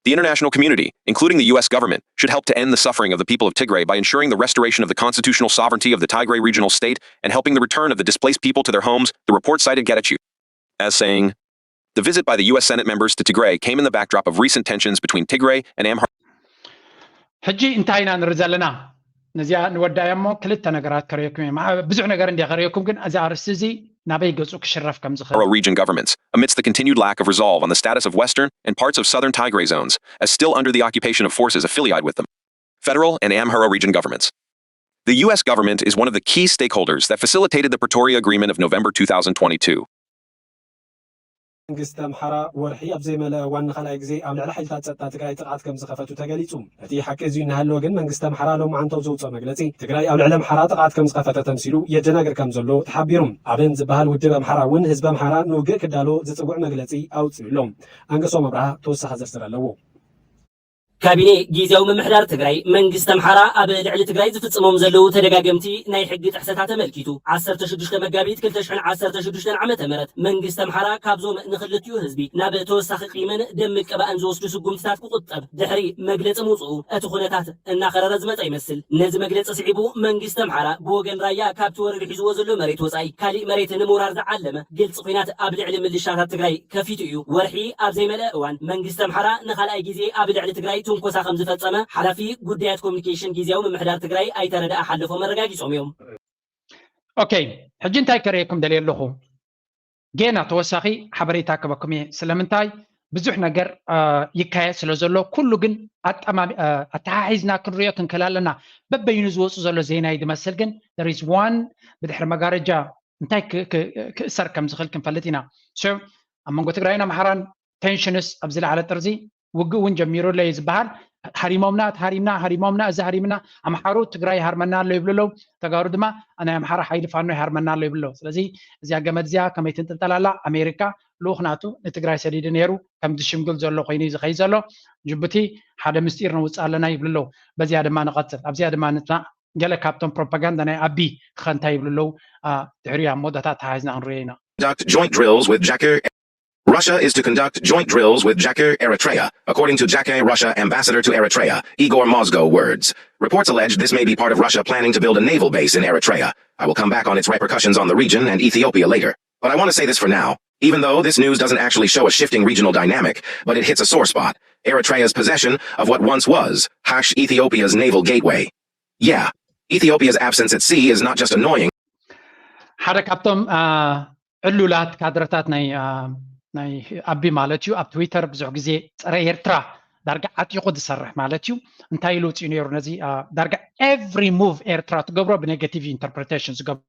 The international community, including the U S government, should help to end the suffering of the people of Tigray by ensuring the restoration of the constitutional sovereignty of the Tigray Regional State and helping the return of the displaced people to their homes, the report cited Getachew as saying, the visit by the U S Senate members to Tigray came in the backdrop of recent tensions between Tigray and Amhara. ሕጂ እንታይ ኢና ንርኢ ዘለና? ነዚኣ ንወዳያ እሞ ክልተ ነገራት ከርእየኩም እየ። ብዙሕ ነገር እንዲያ ከርእየኩም፣ ግን እዚ ኣርእስቲ እዚ ናበይ ገጹ ክሽረፍ ከም ዝኽእል። Region governments, amidst the continued lack of resolve on the status of western and parts of southern Tigray zones, as still under the occupation of forces affiliated with them. Federal and Amhara region governments. The U S government is one of the key stakeholders that facilitated the Pretoria Agreement of November two thousand twenty-two. መንግስቲ ኣምሓራ ወርሒ ኣብ ዘይመለአ እዋን ንኻልኣይ ግዜ ኣብ ልዕሊ ሓይልታት ጸጥታ ትግራይ ጥቕዓት ከም ዝኸፈቱ ተገሊጹ። እቲ ሓቂ እዚ እናሃለወ ግን መንግስቲ ኣምሓራ ሎማዓንቲ ኣብ ዘውፅኦ መግለፂ ትግራይ ኣብ ልዕሊ ኣምሓራ ጥቕዓት ከም ዝኸፈተ ተምሲሉ የደናግር ከም ዘሎ ተሓቢሩ። ኣብን ዝበሃል ውድብ ኣምሓራ እውን ህዝቢ ኣምሓራ ንውግእ ክዳሎ ዝፅውዕ መግለፂ ኣውፂኡ ኣሎ። ኣንገሶም ኣብርሃ ተወሳኺ ዝርዝር ኣለዎ። ካቢኔ ጊዜያዊ ምምሕዳር ትግራይ መንግስቲ ኣምሓራ ኣብ ልዕሊ ትግራይ ዝፍጽሞም ዘለዉ ተደጋገምቲ ናይ ሕጊ ጥሕሰታት ተመልኪቱ ዓሰርተ ሽዱሽተ መጋቢት ክልተ ሽሕን ዓሰርተ ሽዱሽተን ዓመተ ምህረት መንግስቲ ኣምሓራ ካብዞም ንክልቲኡ ህዝቢ ናብ ተወሳኺ ቂምን ደም ምቅባእን ዝወስዱ ስጉምትታት ክቁጠብ ድሕሪ መግለፂ ምውፅኡ እቲ ኩነታት እናኸረረ ዝመፀ ይመስል። ነዚ መግለፂ ስዒቡ መንግስቲ ኣምሓራ ብወገን ራያ ካብቲ ወረዱ ሒዝዎ ዘሎ መሬት ወፃኢ ካሊእ መሬት ንምውራር ዝዓለመ ግልፂ ኲናት ኣብ ልዕሊ ምልሻታት ትግራይ ከፊቱ እዩ። ወርሒ ኣብ ዘይመልአ እዋን መንግስቲ ኣምሓራ ንኻልኣይ ግዜ ኣብ ልዕሊ ትግራይ ትንኮሳ ከም ዝፈፀመ ሓላፊ ጉዳያት ኮሚኒኬሽን ጊዜያዊ ምምሕዳር ትግራይ ኣይተ ረዳኣ ሓለፎም ኣረጋጊፆም እዮም። ኦኬ፣ ሕጂ እንታይ ከርእየኩም ደልየ ኣለኹ? ጌና ተወሳኺ ሓበሬታ ክበኩም እየ። ስለምንታይ ብዙሕ ነገር ይካየድ ስለ ዘሎ ኩሉ ግን ኣተሓሒዝና ክንሪኦ ክንክእል ኣለና። በበይኑ ዝወፁ ዘሎ ዜና እዩ ዝመስል፣ ግን there is one ብድሕሪ መጋረጃ እንታይ ክእሰር ከም ዝኽእል ክንፈልጥ ኢና። ኣብ መንጎ ትግራይን ኣምሓራን ቴንሽንስ ኣብ ዝለዓለ ጥርዚ ውግእ እውን ጀሚሩ ኣሎ እዩ ዝበሃል። ሃሪሞምና፣ እቲ ሃሪምና፣ ሃሪሞምና፣ እዚ ሃሪምና፣ ኣምሓሩ ትግራይ ይሃርመና ኣሎ ይብሉ ኣለዉ። ተጋሩ ድማ ናይ ኣምሓራ ሓይሊ ፋኖ ይሃርመና ኣሎ ይብሉ ኣለዉ። ስለዚ እዚኣ ገመድ እዚኣ ከመይ ትንጥልጠል ኣላ? ኣሜሪካ ልኡኽ ናቱ ንትግራይ ሰዲዱ ነይሩ ከም ዝሽምግል ዘሎ ኮይኑ እዩ ዝኸይድ ዘሎ። ጅቡቲ ሓደ ምስጢር ነውፅእ ኣለና ይብሉ ኣለዉ። በዚኣ ድማ ንቐፅል። ኣብዚኣ ድማ ንፅናዕ። ገለ ካብቶም ፕሮፓጋንዳ ናይ ኣቢ ኸ እንታይ ይብሉ ኣለዉ? ድሕሪኡ ኣብ መወዳእታ ተሓሒዝና ክንሪኦ ኢና። Conduct joint drills with Jacker. Russia is to conduct joint drills with Jacker Eritrea, according to Jacker Russia ambassador to Eritrea, Igor Mozgo words. Reports allege this may be part of Russia planning to build a naval base in Eritrea. I will come back on its repercussions on the region and Ethiopia later. But I want to say this for now. Even though this news doesn't actually show a shifting regional dynamic, but it hits a sore spot. Eritrea's possession of what once was, hash, Ethiopia's naval gateway. Yeah, Ethiopia's absence at sea is not just annoying. ሓደ ካብቶም ዕሉላት ካድረታት ናይ ናይ ኣቢ ማለት እዩ ኣብ ትዊተር ብዙሕ ግዜ ፀረ ኤርትራ ዳርጋ ዓጢቑ ዝሰርሕ ማለት እዩ። እንታይ ኢሉ ውፅኡ ነይሩ ነዚ ዳርጋ every move ኤርትራ ትገብሮ ብኔጋቲቭ ኢንተርፕሬቴሽን ዝገብሮ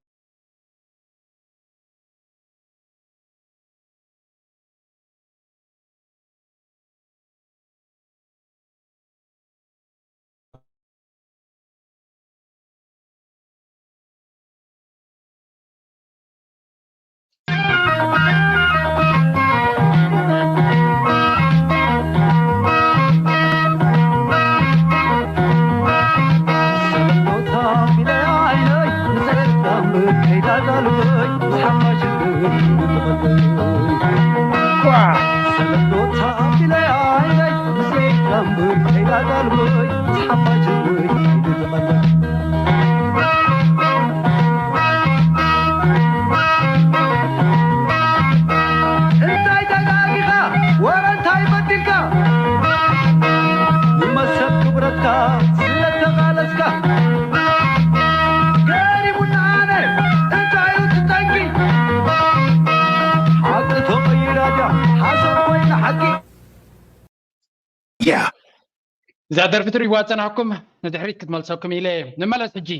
እንታይ ተጋጊኻ? ወረ እንታይ በዲልካ? ንመሰል ክብረትካ ስለ ተቓለስካ። ገሪሙና ኣነ እንታይ እዩ እቲ ጠንቂ? ሓቂ ተቐይራ ድያ ሓሰት ኮይና ሓቂ? Yeah. እዛ ደርፊ ትርእይዋ ዝጸናሕኩም ንድሕሪት ክትመልሰኩም ኢለ እየ። ንመለስ ሕጂ።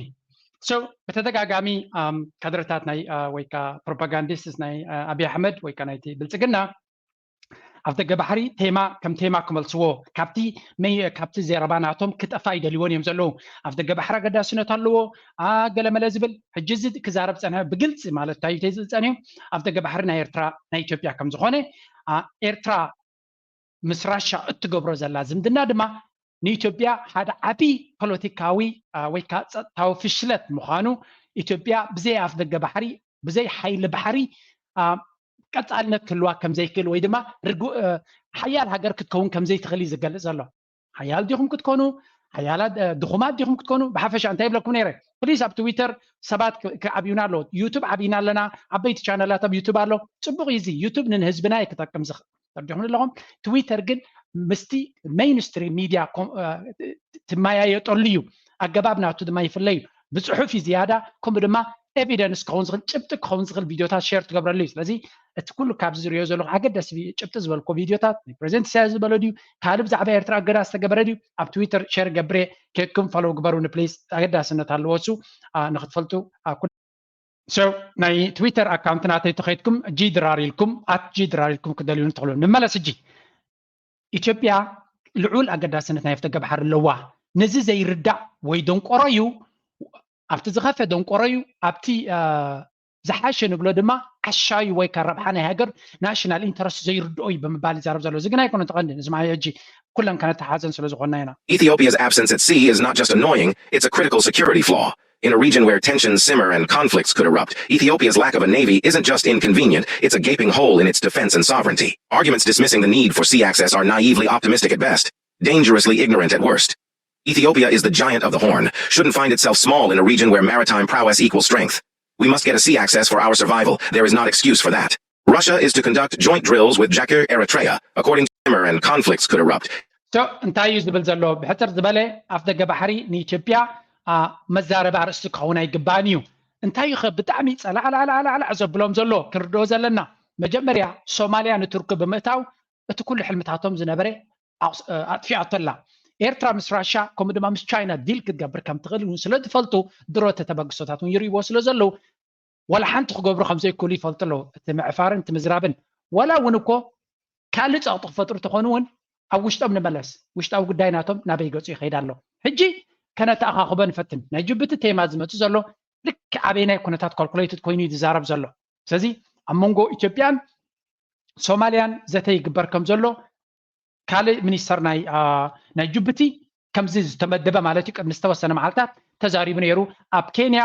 So ብተደጋጋሚ ኣም፣ ካድረታት ናይ አ፣ ወይ ከዓ ፕሮፓጋንዲስትስ ናይ አ፣ ኣብይ ኣሕመድ ወይ ከዓ ናይቲ ብልጽግና ኣብ ደገ ባሕሪ ቴማ ከም ቴማ ክመልስዎ ካብቲ መይ ካብቲ ዘረባ ናቶም ክጠፋ ይደልይዎን እዮም ዘለዉ። ኣብ ደገ ባሕሪ ኣገዳስነት ኣለዎ አ፣ ገለመለ ዝብል ሕጂ እዚ ክዛረብ ጸንሐ ብግልጺ ማለት እንታይ እዩ ዝብል ጸንሑ ኣብ ደገ ባሕሪ ናይ ኤርትራ ናይ ኢትዮጵያ ከም ዝኾነ አ፣ ኤርትራ ምስ ራሻ እትገብሮ ዘላ ዝምድና ድማ ንኢትዮጵያ ሓደ ዓቢ ፖለቲካዊ አ፣ ወይ ከዓ ጸጥታዊ ፍሽለት ምዃኑ ኢትዮጵያ ብዘይ ኣፍ ደገ ባሕሪ ብዘይ ሓይሊ ባሕሪ አ፣ ቀጻልነት ክህልዋ ከም ዘይክእል ወይ ድማ ርጉ አ፣ ሓያል ሃገር ክትከውን ከም ዘይትኽእል እዩ ዝገልጽ ዘሎ። ሓያል ዲኹም ክትኮኑ ሓያላት አ፣ ድኹማት ዲኹም ክትኮኑ ብሓፈሻ እንታይ ይብለኩም ነይረ? ፕሊስ ኣብ ትዊተር ሰባት ክ- ክዓብዩና ኣለዎ። ዩቱብ ዓብይና ኣለና። ዓበይቲ ቻነላት ኣብ ዩቱብ ኣሎ። ጽቡቕ እዩ እዚ ዩቱብ ንህዝብና እዩ ክጠቅም ዝኽእል። ተረዲኹም ኣለኹም። ትዊተር ግን ምስቲ ሜይንስትሪም ሚድያ ኮም- አ፣ ትመያየጠሉ እዩ። ኣገባብ ናቱ ድማ ይፍለ እዩ። ብፅሑፍ እዩ ዝያዳ ከምኡ ድማ ኤቪደንስ ክኸውን ዝኽእል ጭብጢ ክኸውን ዝኽእል ቪድዮታት ሸር ትገብረሉ እዩ። ስለዚ እቲ ኩሉ ካብዚ ዝሪኦ ዘለኹ ኣገደሲ ጭብጢ ዝበልኮ ቪድዮታት ናይ ፕሬዚደንት ኢሳያስ ዝበሎ ድዩ ካልእ ብዛዕባ ኤርትራ እገዳ ዝተገበረ ድዩ ኣብ ትዊተር ሸር ገብሬ ኬድኩም ፎሎው ግበሩኒ ፕሊስ። ኣገዳስነት ኣለዎ እሱ አ፣ ንክትፈልጡ አ፣ ኩ- So ናይ ትዊተር ኣካውንት ናተይ ተኸይድኩም ጂ ድራር ኢልኩም ኣት ጂ ድራር ኢልኩም ክደልዩኒ ትኽእሉ። ንመለስ ሕጂ ኢትዮጵያ ልዑል ኣገዳስነት ናይ ኣፍደገ ባሕሪ ኣለዋ። ነዚ ዘይርዳእ ወይ ደንቆሮ እዩ ኣብቲ ዝኸፈ ደንቆሮ እዩ ኣብቲ ዝሓሸ ንብሎ ድማ ዓሻዩ ወይ ከዓ ረብሓ ናይ ሃገር ናሽናል ኢንተረስት ዘይርድኦ እዩ ብምባል ይዛረብ ዘሎ። እዚ ግን ኣይኮነን ተቐንዲ ንስማ ሕጂ ኩለን ከነተሓዘን ስለ ዝኾንና ኢና። Ethiopia's absence at sea is not just annoying, it's a critical security flaw. In a region where tensions simmer and conflicts could erupt, Ethiopia's lack of a navy isn't just inconvenient, it's a gaping hole in its defense and sovereignty. Arguments dismissing the need for sea access are naively optimistic at best, dangerously ignorant at worst. Ethiopia is the giant of the Horn, shouldn't find itself small in a region where maritime prowess equals strength. We must get a sea access for our survival. There is not excuse for that. Russia is to conduct joint drills with Jakir Eritrea, according to Timor, and conflicts could erupt. So እንታይ እዩ ዝብል ዘሎ? ብሕፅር ዝበለ ኣፍ ደገ ባሕሪ ንኢትዮጵያ አ፣ መዛረቢ ኣርእስቲ ክኸውን ኣይግባእን እዩ። እንታይ እዩ ኸ ብጣዕሚ ፀላዕላዕላዕላዕ ዘብሎም ዘሎ ክንርድኦ ዘለና? መጀመርያ ሶማልያ ንቱርኪ ብምእታው እቲ ኩሉ ሕልምታቶም ዝነበረ ኣቑስ- እ፣ ኣጥፊኣቶ ኣላ። ኤርትራ ምስ ራሻ ከምኡ ድማ ምስ ቻይና ዲል ክትገብር ከም ትኽእል እውን ስለ ዝፈልጡ ድሮ ተተበግሶታት እውን ይርእይዎ ስለ ዘለዉ ዋላ ሓንቲ ክገብሩ ከም ዘይክእሉ ይፈልጡ ኣለዉ። እቲ ምዕፋርን እቲ ምዝራብን ዋላ እውን እኮ ካልእ ጸቕጢ ክፈጥሩ ተኾኑ እውን ኣብ ውሽጦም ንመለስ። ውሽጣዊ ጉዳይ ናቶም ናበይ ገጹ ይኸይድ ኣሎ? ሕጂ ከነተኣኻኽቦ ንፈትን። ናይ ጅቡቲ ቴማ ዝመጽእ ዘሎ ልክዕ ኣበየናይ ኩነታት ካልኩሌትድ ኮይኑ እዩ ዝዛረብ ዘሎ። ስለዚ ኣብ መንጎ ኢትዮጵያን ሶማልያን ዘተ ይግበር ከም ዘሎ ካልእ ሚኒስተር ናይ አ፣ ናይ ጅቡቲ ከምዚ ዝተመደበ ማለት እዩ ቅድሚ ዝተወሰነ መዓልታት ተዛሪቡ ነይሩ። ኣብ ኬንያ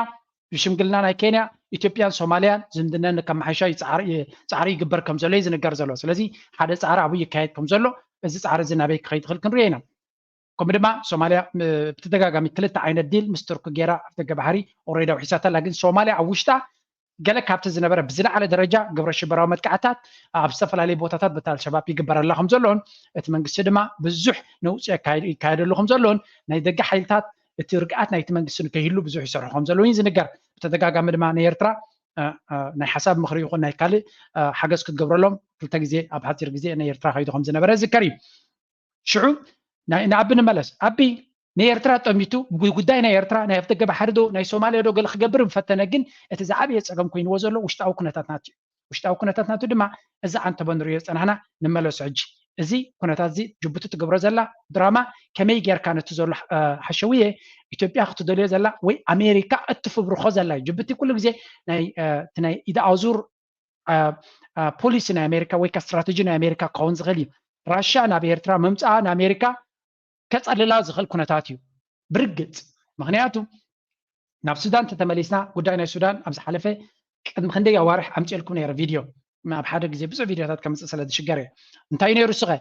ብሽምግልና ናይ ኬንያ ኢትዮጵያን ሶማልያን ዝምድነን ከመሓይሻ ይጻዕር- ጻዕሪ ይግበር ከም ዘሎ እዩ ዝንገር ዘሎ። ስለዚ ሓደ ጻዕሪ ኣብኡ ይካየድ ከም ዘሎ እዚ ጻዕሪ እዚ ናበይ ክኸይድ ይኽእል ክንሪኦ ኢና። ከምኡ ድማ ሶማልያ ም- ብተደጋጋሚ ክልተ ዓይነት ዲል ምስ ቱርኪ ገይራ ኣብ ደገ ባሕሪ ኦሬዲ ኣውሒሳታ ኣላ። ግን ሶማልያ ኣብ ውሽጣ ገለ ካብቲ ዝነበረ ብዝለዓለ ደረጃ ግብረ ሽበራዊ መጥቃዕታት ኣብ ዝተፈላለዩ ቦታታት በቲ ኣልሸባብ ይግበረላ ከም ዘሎን እቲ መንግስቲ ድማ ብዙሕ ነውፂ የካይድ- ይካየደሉ ከም ዘሎን ናይ ደገ ሓይልታት እቲ ርግኣት ናይቲ መንግስቲ ንከይህሉ ብዙሕ ይሰርሑ ከም ዘለዉ እዩ ዝንገር። ብተደጋጋሚ ድማ ናይ ኤርትራ እ፣ እ፣ ናይ ሓሳብ ምኽሪ ይኹን ናይ ካልእ እ፣ ሓገዝ ክትገብረሎም ክልተ ግዜ ኣብ ሓፂር ግዜ ናይ ኤርትራ ከይዱ ከም ዝነበረ ዝከር እዩ። ሽዑ ናይ- ንኣቢ ንመለስ። ኣቢ ንኤርትራ ጠሚቱ ጉ- ጉዳይ ናይ ኤርትራ ናይ ኣፍደገ ባሕሪ ዶ ናይ ሶማልያ ዶ ገለ ክገብር ምፈተነ፣ ግን እቲ ዝዓበየ ፀገም ኮይንዎ ዘሎ ውሽጣዊ ኩነታት ናት እዩ። ውሽጣዊ ኩነታት ናቱ ድማ እዚ ዓንተቦ ንሪኦ ዝፀናሕና ንመለሶ። ሕጂ እዚ ኩነታት እዚ ጅቡቲ ትገብሮ ዘላ ድራማ ከመይ ጌርካ ነቲ ዘሎ እ፣ ሓሸውየ ኢትዮጵያ ክትደልዮ ዘላ ወይ ኣሜሪካ እትፍብርኾ ዘላ እዩ። ጅቡቲ ኩሉ ግዜ ናይ እ፣ እቲ ናይ ኢድ ኣዙር ፖሊሲ ናይ ኣሜሪካ ወይ ካ ስትራተጂ ናይ ኣሜሪካ ክኸውን ዝኽእል እዩ። ራሻ ናብ ኤርትራ ምምፃኣ ንኣሜሪካ ከፀልላ ዝኽእል ኩነታት እዩ ብርግፅ። ምክንያቱ ናብ ሱዳን ተተመሊስና ጉዳይ ናይ ሱዳን ኣብ ዝሓለፈ ቅድሚ ክንደይ ኣዋርሕ ኣምፅልኩም ነይረ ቪድዮ። ኣብ ሓደ ግዜ ብዙሕ ቪድዮታት ከምፅእ ስለ ዝሽገር እየ። እንታይ ነይሩ ስኸ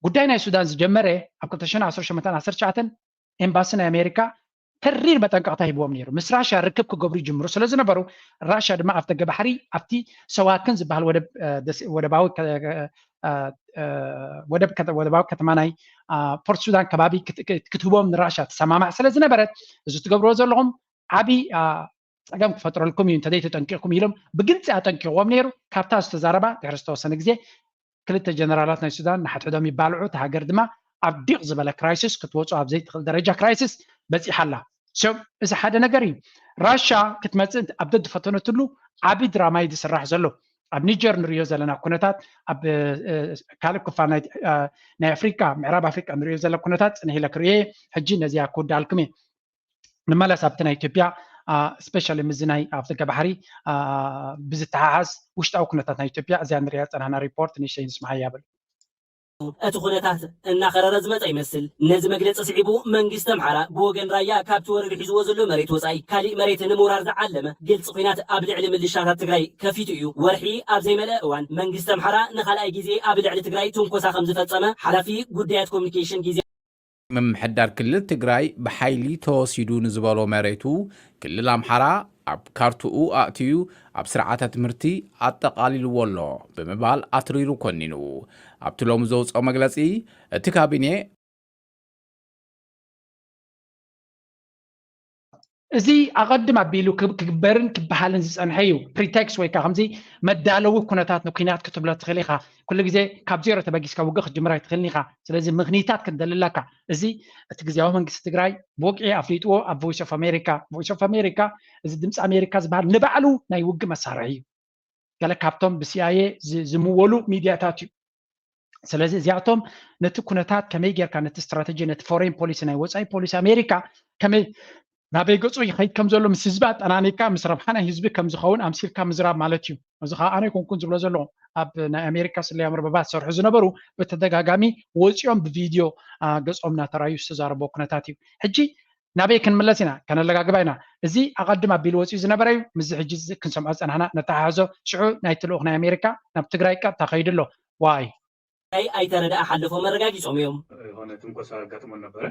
ጉዳይ ናይ ሱዳን ዝጀመረ ኣብ ክልተ ሽሕን ዓሰርተ ሸሞንተን ዓሰርተ ትሽዓተን ኤምባሲ ናይ ኣሜሪካ ተሪር መጠንቀቕታ ሂብዎም ነይሩ። ምስ ራሻ ርክብ ክገብሩ ይጅምሩ ስለ ዝነበሩ ራሻ ድማ ኣብ ደገ ባሕሪ ኣብቲ ሰዋክን ዝበሃል ወደብ ወደባዊ ወደብ ወደባዊ ከተማ ናይ ፖርት ሱዳን ከባቢ ክትህቦም ንራሻ ትሰማማዕ ስለ ዝነበረት እዚ ትገብርዎ ዘለኹም ዓብዪ ፀገም ክፈጥረልኩም እዩ እንተዘይ ተጠንቂቕኩም ኢሎም ብግልፂ ኣጠንቂቕዎም ነይሩ። ካብታ ዝተዛረባ ድሕሪ ዝተወሰነ ግዜ ክልተ ጀነራላት ናይ ሱዳን ንሓድሕዶም ይባልዑ፣ እታ ሃገር ድማ ኣብ ዲቕ ዝበለ ክራይሲስ ክትወፁ ኣብ ዘይትኽእል ደረጃ ክራይሲስ በፂሓ ኣላ። ሰብ እዚ ሓደ ነገር እዩ። ራሻ ክትመፅእ ኣብ ደድፈተነትሉ ዓብዪ ድራማ እዩ ዝስራሕ ዘሎ። ኣብ ኒጀር ንሪኦ ዘለና ኩነታት ኣብ ካልእ ክፋል ናይ ኣፍሪቃ ምዕራብ ኣፍሪቃ ንሪኦ ዘለና ኩነታት ፅንሕ ኢለ ክርእየ ሕጂ ነዚኣ ክውዳልኩም እየ። ንመለስ ኣብቲ ናይ ኢትዮጵያ ስፔሻሊ ምስዚ ናይ ኣፍደገ ባሕሪ ብዝተሓሓዝ ውሽጣዊ ኩነታት ናይ ኢትዮጵያ እዚኣ ንሪኣ ዝፀናሕና ሪፖርት ንእሽተይ ንስምዓ ያብል። እቲ ኩነታት እናኸረረ ዝመፀ ይመስል። ነዚ መግለፂ ስዒቡ መንግስቲ ኣምሓራ ብወገን ራያ ካብቲ ወረዱ ሒዝዎ ዘሎ መሬት ወፃኢ ካሊእ መሬት ንምውራር ዝዓለመ ግልፂ ኩናት ኣብ ልዕሊ ምልሻታት ትግራይ ከፊቱ እዩ። ወርሒ ኣብ ዘይመለአ እዋን መንግስቲ ኣምሓራ ንካልኣይ ግዜ ኣብ ልዕሊ ትግራይ ትንኮሳ ከም ዝፈፀመ ሓላፊ ጉዳያት ኮሚኒኬሽን ግዜ ምምሕዳር ክልል ትግራይ ብሓይሊ ተወሲዱ ንዝበሎ መሬቱ ክልል ኣምሓራ ኣብ ካርትኡ ኣእትዩ ኣብ ስርዓተ ትምህርቲ ኣጠቓሊልዎ ኣሎ ብምባል ኣትሪሩ ኮኒኑ። ኣብቲ ሎሚ ዘውፅኦ መግለፂ እቲ ካቢኔ እዚ ኣቐድም ኣቢሉ ክግበርን ክበሃልን ዝፀንሐ እዩ። ፕሪቴክስ ወይ ከዓ ከምዚ መዳለዊ ኩነታት ንኩናት ክትብሎ ትኽእል ኢኻ። ኩሉ ግዜ ካብ ዜሮ ተበጊስካ ውግእ ክትጅምር ኣይትኽእልን ኢኻ። ስለዚ ምኽኒታት ክንደሊ ኣለካ። እዚ እቲ ግዝያዊ መንግስቲ ትግራይ ብወግዒ ኣፍሊጥዎ ኣብ ቮይስ ኦፍ ኣሜሪካ። ቮይስ ኦፍ ኣሜሪካ እዚ ድምፂ ኣሜሪካ ዝበሃል ንባዕሉ ናይ ውግእ መሳርሒ እዩ። ገለ ካብቶም ብሲኣይኤ ዝምወሉ ሚድያታት እዩ። ስለዚ እዚኣቶም ነቲ ኩነታት ከመይ ጌርካ ነቲ ስትራተጂ ነቲ ፎሬን ፖሊሲ ናይ ወፃኢ ፖሊሲ ኣሜሪካ ከመይ ናበይ ገፁ ይኸይድ ከም ዘሎ ምስ ህዝቢ ኣጠናኒካ ምስ ረብሓ ናይ ህዝቢ ከም ዝኸውን ኣምሲልካ ምዝራብ ማለት እዩ። እዚ ከዓ ኣነ ይኮንኩን ዝብሎ ዘለኹ ኣብ ናይ ኣሜሪካ ስለያ መርበባት ዝሰርሑ ዝነበሩ ብተደጋጋሚ ወፂኦም ብቪድዮ ገፆም እናተራዩ ዝተዛረቦ ኩነታት እዩ። ሕጂ ናበይ ክንምለስ ኢና ከነለጋግባ ኢና። እዚ ኣቐድም ኣቢሉ ወፂኡ ዝነበረ እዩ። ምስዚ ሕጂ ክንሰምዖ ዝፀናሕና ነተሓሕዞ። ሽዑ ናይቲ ልኡኽ ናይ ኣሜሪካ ናብ ትግራይ ቀጥታ ከይዱ ኣሎ። ዋይ ኣይተረድኣ ሓለፎም ኣረጋጊጾም እዮም። የሆነ ትንኮሳ ኣጋጥሞን ነበረ።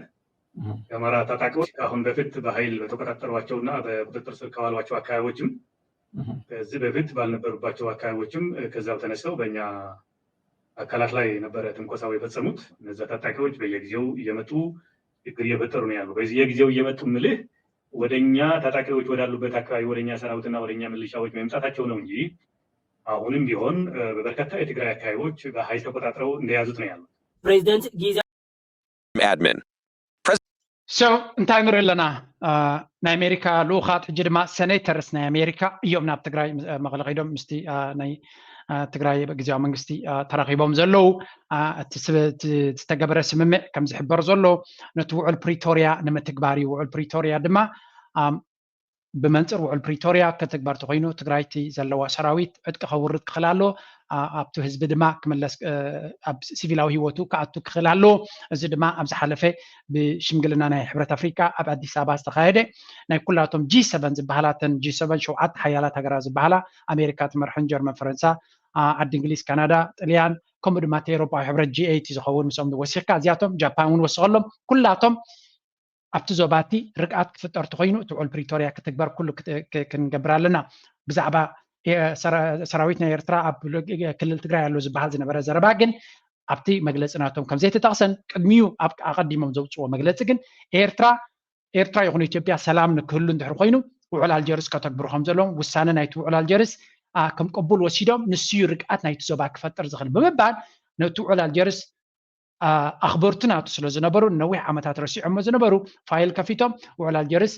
የአማራ ታጣቂዎች ከአሁን በፊት በኃይል በተቆጣጠሯቸውና በቁጥጥር ስር ካዋሏቸው አካባቢዎችም ከዚህ በፊት ባልነበሩባቸው አካባቢዎችም ከዛው ተነስተው በእኛ አካላት ላይ ነበረ ትንኮሳው የፈጸሙት። እነዛ ታጣቂዎች በየጊዜው እየመጡ ችግር እየፈጠሩ ነው ያሉ። በየጊዜው እየመጡ ምልህ ወደኛ ታጣቂዎች ወዳሉበት አካባቢ ወደኛ ሰራዊትና ወደኛ ሚሊሻዎች መምጣታቸው ነው እንጂ አሁንም ቢሆን በበርካታ የትግራይ አካባቢዎች በኃይል ተቆጣጥረው እንደያዙት ነው ያሉት። ፕሬዚደንት ጊዜ admin So እንታይ ንርኢ ኣለና? ናይ ኣሜሪካ ልኡኻት ሕጂ ድማ ሰኔተርስ ናይ ኣሜሪካ እዮም ናብ ትግራይ መቐለ ከይዶም ምስቲ ናይ ትግራይ ግዜያዊ መንግስቲ ተራኺቦም ዘለዉ። እቲ ዝተገበረ ስምምዕ ከም ዝሕበር ዘሎ ነቲ ውዕል ፕሪቶርያ ንምትግባር እዩ። ውዕል ፕሪቶርያ ድማ ብመንፅር ውዕል ፕሪቶርያ ክትግበር ተኮይኑ ትግራይ እቲ ዘለዋ ሰራዊት ዕጥቂ ከውርድ ክኽእል ኣሎ። ኣብቲ ህዝቢ ድማ ክምለስ ኣብ ሲቪላዊ ህይወቱ ክኣቱ ክኽእል ኣለዎ። እዚ ድማ ኣብ ዝሓለፈ ብሽምግልና ናይ ሕብረት ኣፍሪቃ ኣብ ኣዲስ ኣበባ ዝተኻየደ ናይ ኩላቶም ጂ ሰቨን ዝበሃላተን ጂ ሰቨን ሸውዓተ ሓያላት ሃገራት ዝበሃላ ኣሜሪካ ትመርሐን ጀርመን፣ ፈረንሳ፣ ዓዲ እንግሊዝ፣ ካናዳ፣ ጥልያን ከምኡ ድማ እቲ ኤሮፓዊ ሕብረት ጂ ኤይቲ ዝኸውን ምስኦም ወሲኽካ እዚኣቶም ጃፓን እውን ወስኸሎም ኩላቶም ኣብቲ ዞባ እቲ ርግኣት ክፍጠር ተኾይኑ እቲ ውዕል ፕሪቶርያ ክትግበር ኩሉ ክንገብር ኣለና። ብዛዕባ ሰራዊት ናይ ኤርትራ ኣብ ክልል ትግራይ ኣሎ ዝበሃል ዝነበረ ዘረባ ግን ኣብቲ መግለፂ ናቶም ከም ዘይተጠቕሰን ቅድሚኡ ኣብ ኣቐዲሞም ዘውፅዎ መግለፂ ግን ኤርትራ ኤርትራ ይኹን ኢትዮጵያ ሰላም ንክህሉ እንድሕር ኮይኑ ውዕል ኣልጀርስ ከተግብሩ ከም ዘለዎም ውሳነ ናይቲ ውዕል ኣልጀርስ ከም ቅቡል ወሲዶም ንሱ እዩ ርግኣት ናይቲ ዞባ ክፈጥር ዝኽእል ብምባል ነቲ ውዕል ኣልጀርስ ኣኽበርቲ ናቱ ስለ ዝነበሩ ነዊሕ ዓመታት ረሲዖሞ ዝነበሩ ፋይል ከፊቶም ውዕል ኣልጀርስ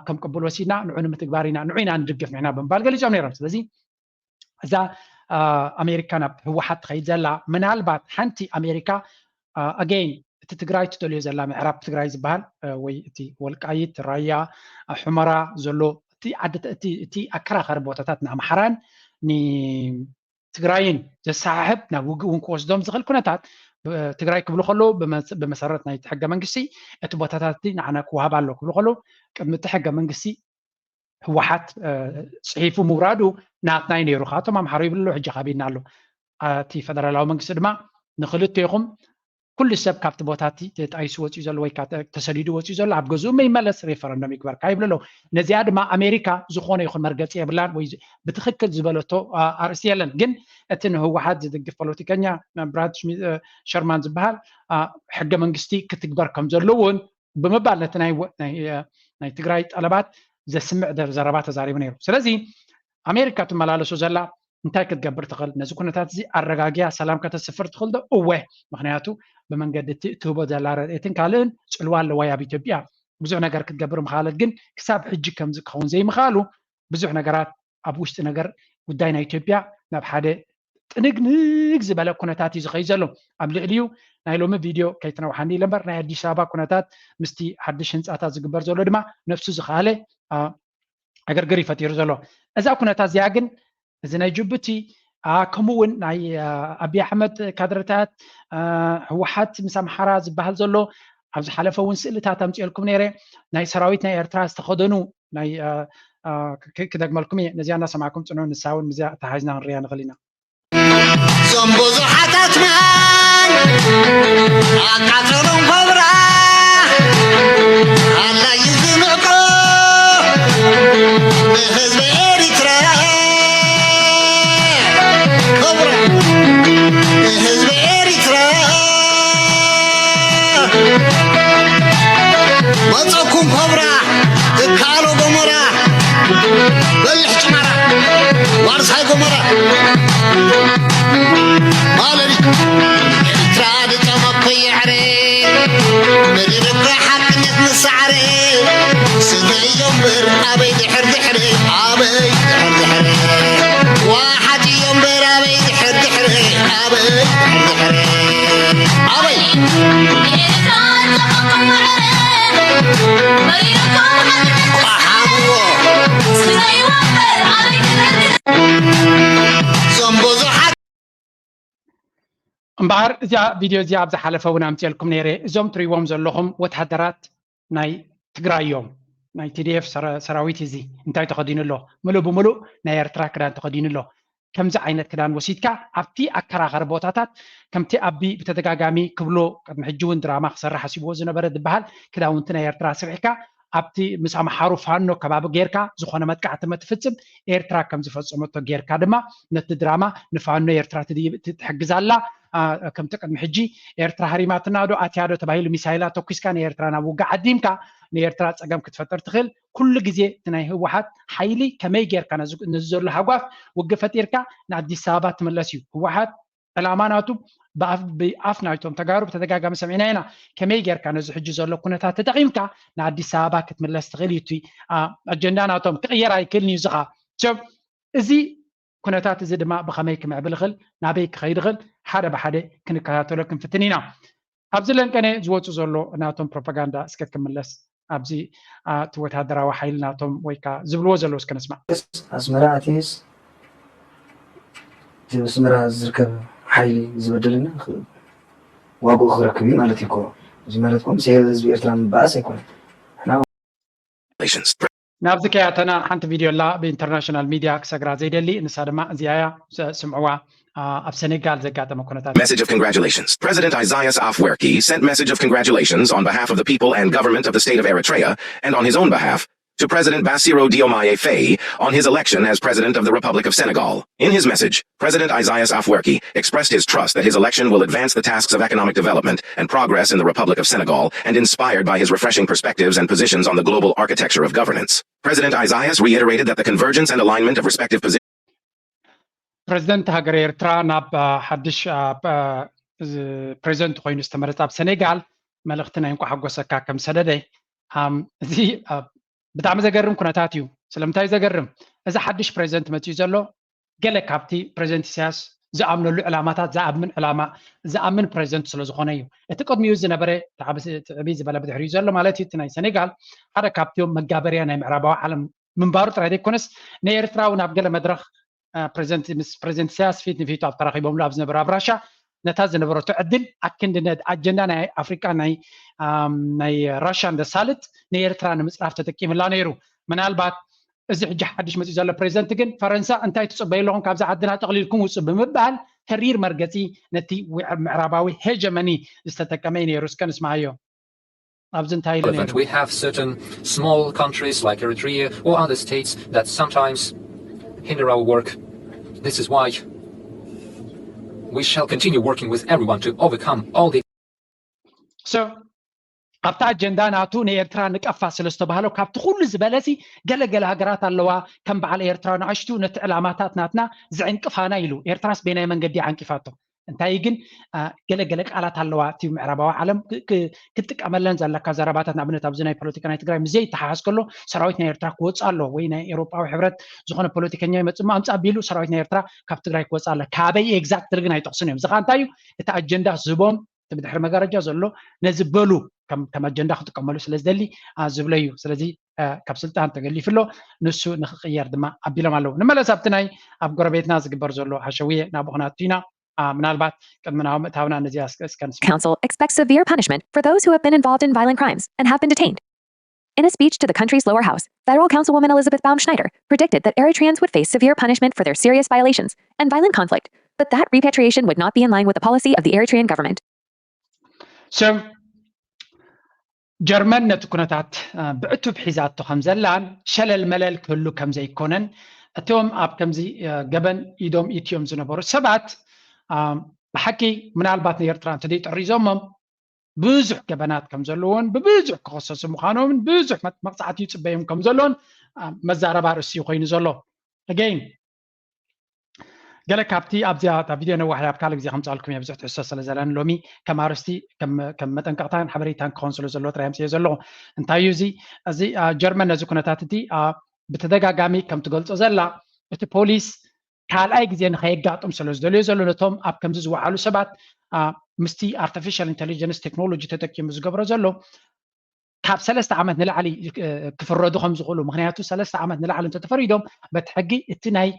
ከም ቅቡል ወሲድና ንዑ ንምትግባር ኢና ንዑ ኢና ንድግፍ ንሕና ብምባል ገሊፆም ነይሮም። ስለዚ እዛ ኣሜሪካ ናብ ህወሓት ትኸይድ ዘላ ምናልባት ሓንቲ ኣሜሪካ ኣገይን እቲ ትግራይ ትደልዮ ዘላ ምዕራብ ትግራይ ዝበሃል ወይ እቲ ወልቃይት፣ ራያ፣ ሑመራ ዘሎ እቲ ኣከራኸሪ ቦታታት ንኣምሓራን ትግራይን ዘሰሓሕብ ናብ ውግእ እውን ክወስዶም ዝኽእል ኩነታት ትግራይ ክብሉ ከለዉ ብመሰረት ናይቲ ሕገ መንግስቲ እቲ ቦታታት እቲ ንዓና ክወሃብ ኣሎ ክብሉ ከለዉ ቅድሚ እቲ ሕገ መንግስቲ ህወሓት ጽሒፉ ምውራዱ ናትና እዩ ነይሩ። ካብቶም ኣምሓሩ ይብሉ፣ ሕጂ ካቢና ኣሎ። እቲ ፈደራላዊ መንግስቲ ድማ ንክልቴኹም ኩሉ ሰብ ካብቲ ቦታ እቲ ተጣይሱ ወፂኡ ዘሎ ወይ ከዓ ተሰዲዱ ወፂኡ ዘሎ ኣብ ገዝኡ መይመለስ ሬፈረንደም ይግበር ካብ ይብሉ ኣለዉ። ነዚኣ ድማ ኣሜሪካ ዝኾነ ይኹን መርገፂ የብላን ወይ ብትክክል ዝበለቶ ኣርእስቲ የለን። ግን እቲ ንህወሓት ዝድግፍ ፖለቲከኛ ብራድ ሸርማን ዝበሃል ሕገ መንግስቲ ክትግበር ከም ዘለዎ እውን ብምባል ነቲ ናይ ትግራይ ጠለባት ዘስምዕ ዘረባ ተዛሪቡ ነይሩ። ስለዚ ኣሜሪካ ትመላለሶ ዘላ እንታይ ክትገብር ትኽእል? ነዚ ኩነታት እዚ ኣረጋጊያ ሰላም ከተስፍር ትኽእል ዶ? እወ። ምክንያቱ ብመንገዲ እቲ እትህቦ ዘላ ረድኤትን ካልእን ፅልዋ ኣለዋ ኣብ ኢትዮጵያ። ብዙሕ ነገር ክትገብር ምኻለት ግን ክሳብ ሕጂ ከምዚ ክኸውን ዘይምኻሉ ብዙሕ ነገራት ኣብ ውሽጢ ነገር ጉዳይ ናይ ኢትዮጵያ ናብ ሓደ ጥንግንግ ዝበለ ኩነታት እዩ ዝኸይ ዘሎ። ኣብ ልዕሊኡ ናይ ሎሚ ቪድዮ ከይትነውሓኒ ኢለ እምበር ናይ ኣዲስ ኣበባ ኩነታት ምስቲ ሓድሽ ህንፃታት ዝግበር ዘሎ ድማ ነብሱ ዝኸኣለ ዕግርግር እዩ ፈጢሩ ዘሎ። እዛ ኩነታት እዚኣ ግን እዚ ናይ ጅቡቲ ከምኡ እውን ናይ ኣብይ ኣሕመድ ካድረታት ህወሓት ምስ ኣምሓራ ዝበሃል ዘሎ ኣብ ዝሓለፈ እውን ስእልታት ኣምፅኤልኩም ነይረ። ናይ ሰራዊት ናይ ኤርትራ ዝተኸደኑ ናይ ክደግመልኩም እየ። ነዚኣ እናሰማዕኩም ፅንዑ። ንሳ እውን ምስዚኣ ተሓይዝና ክንሪኣ ንኽእል ኢና። እዞም ብዙሓት ኣትማን ኣቃተሎም ኮብራ ኣላዩ ዝምዕቆ ንህዝቢ ኤሪትራ ኮብራ ንህዝቢ ኤሪትራ መፀኩም ኮብራ እካሎ ጎመራ በልሕ ጭማራ ዋርሳይ ጎመራ ማለሪ ኤርትራ ድጠመኮ የዕረ መሪርካ ሓቅነት ንሳዕረ ስነ እዮም በር ኣበይ ድሕር ድሕር ኣበይ ድሕር ድሕር ዋሓት እዮም በር ኣበይ ድሕር ድሕር ኣበይ ድሕር ድሕር ኣበይ እምበኣር እዚኣ ቪድዮ እዚኣ ኣብ ዝሓለፈ እውን ኣምፅኤልኩም ነይረ። እዞም ትሪእዎም ዘለኹም ወታደራት ናይ ትግራይ እዮም። ናይ ቲዲኤፍ ሰራዊት እዚ እንታይ ተኸዲኑ ኣሎ? ምሉእ ብምሉእ ናይ ኤርትራ ክዳን ተኸዲኑ ኣሎ። ከምዚ ዓይነት ክዳን ወሲድካ ኣብቲ ኣከራኸሪ ቦታታት ከምቲ ኣቢ ብተደጋጋሚ ክብሎ ቅድሚ ሕጂ እውን ድራማ ክሰርሕ ኣሲብዎ ዝነበረ ዝበሃል ክዳውንቲ ናይ ኤርትራ ኣስሪሕካ ኣብቲ ምስ ኣምሓሩ ፋኖ ከባቢ ጌርካ ዝኾነ መጥቃዕቲ መትፍፅም ኤርትራ ከም ዝፈፀመቶ ጌርካ ድማ ነቲ ድራማ ንፋኖ ኤርትራ ትሕግዛላ ከምቲ ቅድሚ ሕጂ ኤርትራ ሃሪማትና ዶ ኣትያ ዶ ተባሂሉ ሚሳይላ ተኩስካ ንኤርትራ ናብ ውግእ ዓዲምካ ንኤርትራ ፀገም ክትፈጥር ትኽእል። ኩሉ ግዜ እቲ ናይ ህወሓት ሓይሊ ከመይ ጌርካ ነዚ ዘሎ ሃጓፍ ውግእ ፈጢርካ ንኣዲስ ኣበባ ትምለስ እዩ። ህወሓት ዕላማ ናቱ ብኣፍ ናይቶም ተጋሩ ብተደጋጋሚ ሰሚዕና ኢና። ከመይ ጌርካ ነዚ ሕጂ ዘሎ ኩነታት ተጠቒምካ ንኣዲስ ኣበባ ክትምለስ ትኽእል እዩ። እቲ ኣጀንዳ ናቶም ክቕየር ኣይክእልን እዩ። ዝኻ ሰብ እዚ ኩነታት እዚ ድማ ብኸመይ ክምዕብል ይኽእል፣ ናበይ ክኸይድ ይኽእል፣ ሓደ ብሓደ ክንከታተሎ ክንፍትን ኢና። ኣብዚ ለንቀነ ዝወፁ ዘሎ ናቶም ፕሮፓጋንዳ እስከ ክምለስ ኣብዚ እቲ ወታደራዊ ሓይሊ ናቶም ወይ ከዓ ዝብልዎ ዘለዉ እስከ ንስማዕ። ኣስመራ ኣትየስ እቲ ኣብ ኣስመራ ዝርከብ ሓይሊ ዝበደለና ዋግኡ ክረክብ እዩ ማለት እዩ። እዚ ማለት ኮም ህዝቢ ኤርትራ ምባኣስ ኣይኮነን። ናብዚ ከያተና ሓንቲ ቪድዮ ኣላ ብኢንተርናሽናል ሚድያ ክሰግራ ዘይደሊ ንሳ ድማ እዚኣ እያ ስምዕዋ። ኣብ ሰኔጋል ዘጋጠመ ኩነታት። Message of congratulations. President Isaias Afwerki sent message of congratulations on behalf of the people and government of the state of Eritrea and on his own behalf to President Basiro Diomaye Faye on his election as President of the Republic of Senegal. In his message, President Isaias Afwerki expressed his trust that his election will advance the tasks of economic development and progress in the Republic of Senegal and inspired by his refreshing perspectives and positions on the global architecture of governance. President Isaias reiterated that the convergence and alignment of respective positions ፕረዚደንት ሃገር ኤርትራ ናብ ሓድሽ ፕረዚደንት ኮይኑ ዝተመረፀ ኣብ ሰኔጋል መልእኽቲ ናይ እንኳዕ ሓጎሰካ ከም ሰደደ እዚ ብጣዕሚ ዘገርም ኩነታት እዩ። ስለምንታይ ዘገርም? እዚ ሓድሽ ፕረዚደንት መፅኡ ዘሎ ገለ ካብቲ ፕረዚደንት ኢሳያስ ዝኣምነሉ ዕላማታት ዝኣምን ዕላማ ዝኣምን ፕረዚደንት ስለ ዝኾነ እዩ። እቲ ቅድሚኡ ዝነበረ ትዕቢ ዝበለ ብድሕሪኡ ዘሎ ማለት እዩ እቲ ናይ ሰኔጋል ሓደ ካብቲኦም መጋበርያ ናይ ምዕራባዊ ዓለም ምንባሩ ጥራይ ዘይኮነስ ንኤርትራ እውን ኣብ ገለ መድረኽ ፕረዚደንት ምስ ፕረዚደንት ኢሳያስ ፊት ንፊት ኣብ ተራኺቦምሉ ኣብ ዝነበረ ኣብ ራሻ ነታ ዝነበረቶ ዕድል ኣክንዲ ነቲ ኣጀንዳ ናይ ኣፍሪቃ ናይ ናይ ራሻ እንደሳልጥ ንኤርትራ ንምፅራፍ ተጠቂምላ ነይሩ። ምናልባት እዚ ሕጂ ሓድሽ መፂኡ ዘሎ ፕሬዚደንት ግን ፈረንሳ እንታይ ትፅበዩ ኣለኹም ካብዛ ዓድና ጠቕሊልኩም ውፁ ብምባል ተሪር መርገፂ ነቲ ምዕራባዊ ሄጀመኒ ዝተጠቀመ እዩ ነይሩ። እስከ ንስማዮ ኣብዚ እንታይ ኢሉ ነይሩ? We have certain small countries like Eritrea or other states that sometimes hinder our work. This is why we shall continue working with everyone to overcome all the so ኣብቲ ኣጀንዳ ናቱ ንኤርትራ ንቀፋ ስለ ዝተባህሎ ካብቲ ኩሉ ዝበለሲ ገለገለ ሃገራት ኣለዋ ከም በዓል ኤርትራ ንኣሽቱ ነቲ ዕላማታት ናትና ዝዕንቅፋና ኢሉ። ኤርትራስ በየናይ መንገዲ ዓንቂፋቶ? እንታይ ግን ገለገለ ቃላት ኣለዋ እቲ ምዕራባዊ ዓለም ክትጥቀመለን ዘለካ ዘረባታት ንኣብነት ኣብዚ ናይ ፖለቲካ ናይ ትግራይ ምስ ዘይተሓሓዝ ከሎ ሰራዊት ናይ ኤርትራ ክወፅእ ኣሎ ወይ ናይ ኤሮጳዊ ሕብረት ዝኾነ ፖለቲከኛ ይመፅእ ኣምፃ ቢሉ ሰራዊት ናይ ኤርትራ ካብ ትግራይ ክወፅእ ኣሎ ካበይ exactly ግን ኣይጠቕሱን እዮም። እዚ ከዓ እንታይ እዩ እቲ ኣጀንዳ ዝህቦም እቲ ብድሕሪ መጋረጃ ዘሎ ነዚ በሉ ከም ኣጀንዳ ክጥቀመሉ ስለ ዝደሊ ዝብሎ እዩ። ስለዚ ካብ ስልጣን ተገሊፉ ኣሎ ንሱ ንክቅየር ድማ ኣቢሎም ኣለዉ። ንመለስ ኣብቲ ናይ ኣብ ጎረቤትና ዝግበር ዘሎ ሃሸውየ ናብኡ ክነኣቱ ኢና። ምናልባት ቅድሚ ናብ ምእታውና ነዚኣ እስከ እስከ ንስማ። Council expects severe punishment for those who have been involved in violent crimes and have been detained. In a speech to the country's lower house, federal councilwoman Elizabeth Baumschneider predicted that Eritreans would face severe punishment for their serious violations and violent conflict, but that repatriation would not be in line with the policy of the Eritrean government. So ጀርመን ነቲ ኩነታት ብዕቱብ ሒዛቶ ከም ዘላን ሸለል መለል ክህሉ ከም ዘይኮነን እቶም ኣብ ከምዚ ገበን ኢዶም ኢትዮም ዝነበሩ ሰባት ብሓቂ ምናልባት ንኤርትራ እንተደይ ጥሪዞሞም ብዙሕ ገበናት ከም ዘለዎን ብብዙሕ ክኸሰሱ ምዃኖምን ብዙሕ መቕፃዕቲ ይፅበዮም ከም ዘለዎን መዛረባ ርእሲ ኮይኑ ዘሎ። Again ገለ ካብቲ ኣብዚኣ እታ ቪድዮ ነዋሕ ኣብ ካልእ ግዜ ከምፅኣልኩም እየ ብዙሕ ትሕዝቶ ስለ ዘለኒ ሎሚ ከም ኣርስቲ ከም መጠንቀቕታን ሓበሬታን ክኸውን ስለ ዘለዎ ጥራይ ኣምፅዮ ዘለኹ። እንታይ እዩ እዚ እዚ ጀርመን ነዚ ኩነታት እቲ ብተደጋጋሚ ከም ትገልፆ ዘላ እቲ ፖሊስ ካልኣይ ግዜ ንኸየጋጥም ስለ ዝደልዮ ዘሎ ነቶም ኣብ ከምዚ ዝወዓሉ ሰባት ምስቲ artificial intelligence technology ተጠቂሙ ዝገብሮ ዘሎ ካብ ሰለስተ ዓመት ንላዕሊ ክፍረዱ ከም ዝኽእሉ ምክንያቱ ሰለስተ ዓመት ንላዕሊ እንተተፈሪዶም በቲ ሕጊ እቲ ናይ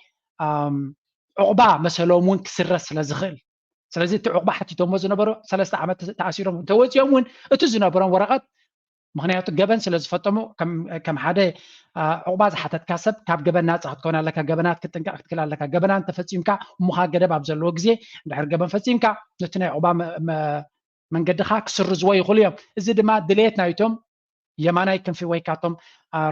ዕቑባ መሰሎም እውን ክስረዝ ስለ ዝኽእል ስለዚ እቲ ዕቑባ ሓቲቶሞ ዝነበሩ ሰለስተ ዓመት ተኣሲሮም እንተወፂኦም እውን እቲ ዝነበሮም ወረቐት ምክንያቱ ገበን ስለ ዝፈጠሙ ከም ሓደ ዕቑባ ዝሓተትካ ሰብ ካብ ገበን ናፃ ክትከውን ኣለካ። ገበናት ክትጥንቀቕ ክትክል ኣለካ። ገበና እንተፈፂምካ እሙኻ ገደብ ኣብ ዘለዎ ግዜ እንድሕር ገበን ፈፂምካ ነቲ ናይ ዕቑባ መንገድኻ ክስርዝዎ ይኽእሉ እዮም። እዚ ድማ ድሌት ናይቶም የማናይ ክንፊ ወይ ካቶም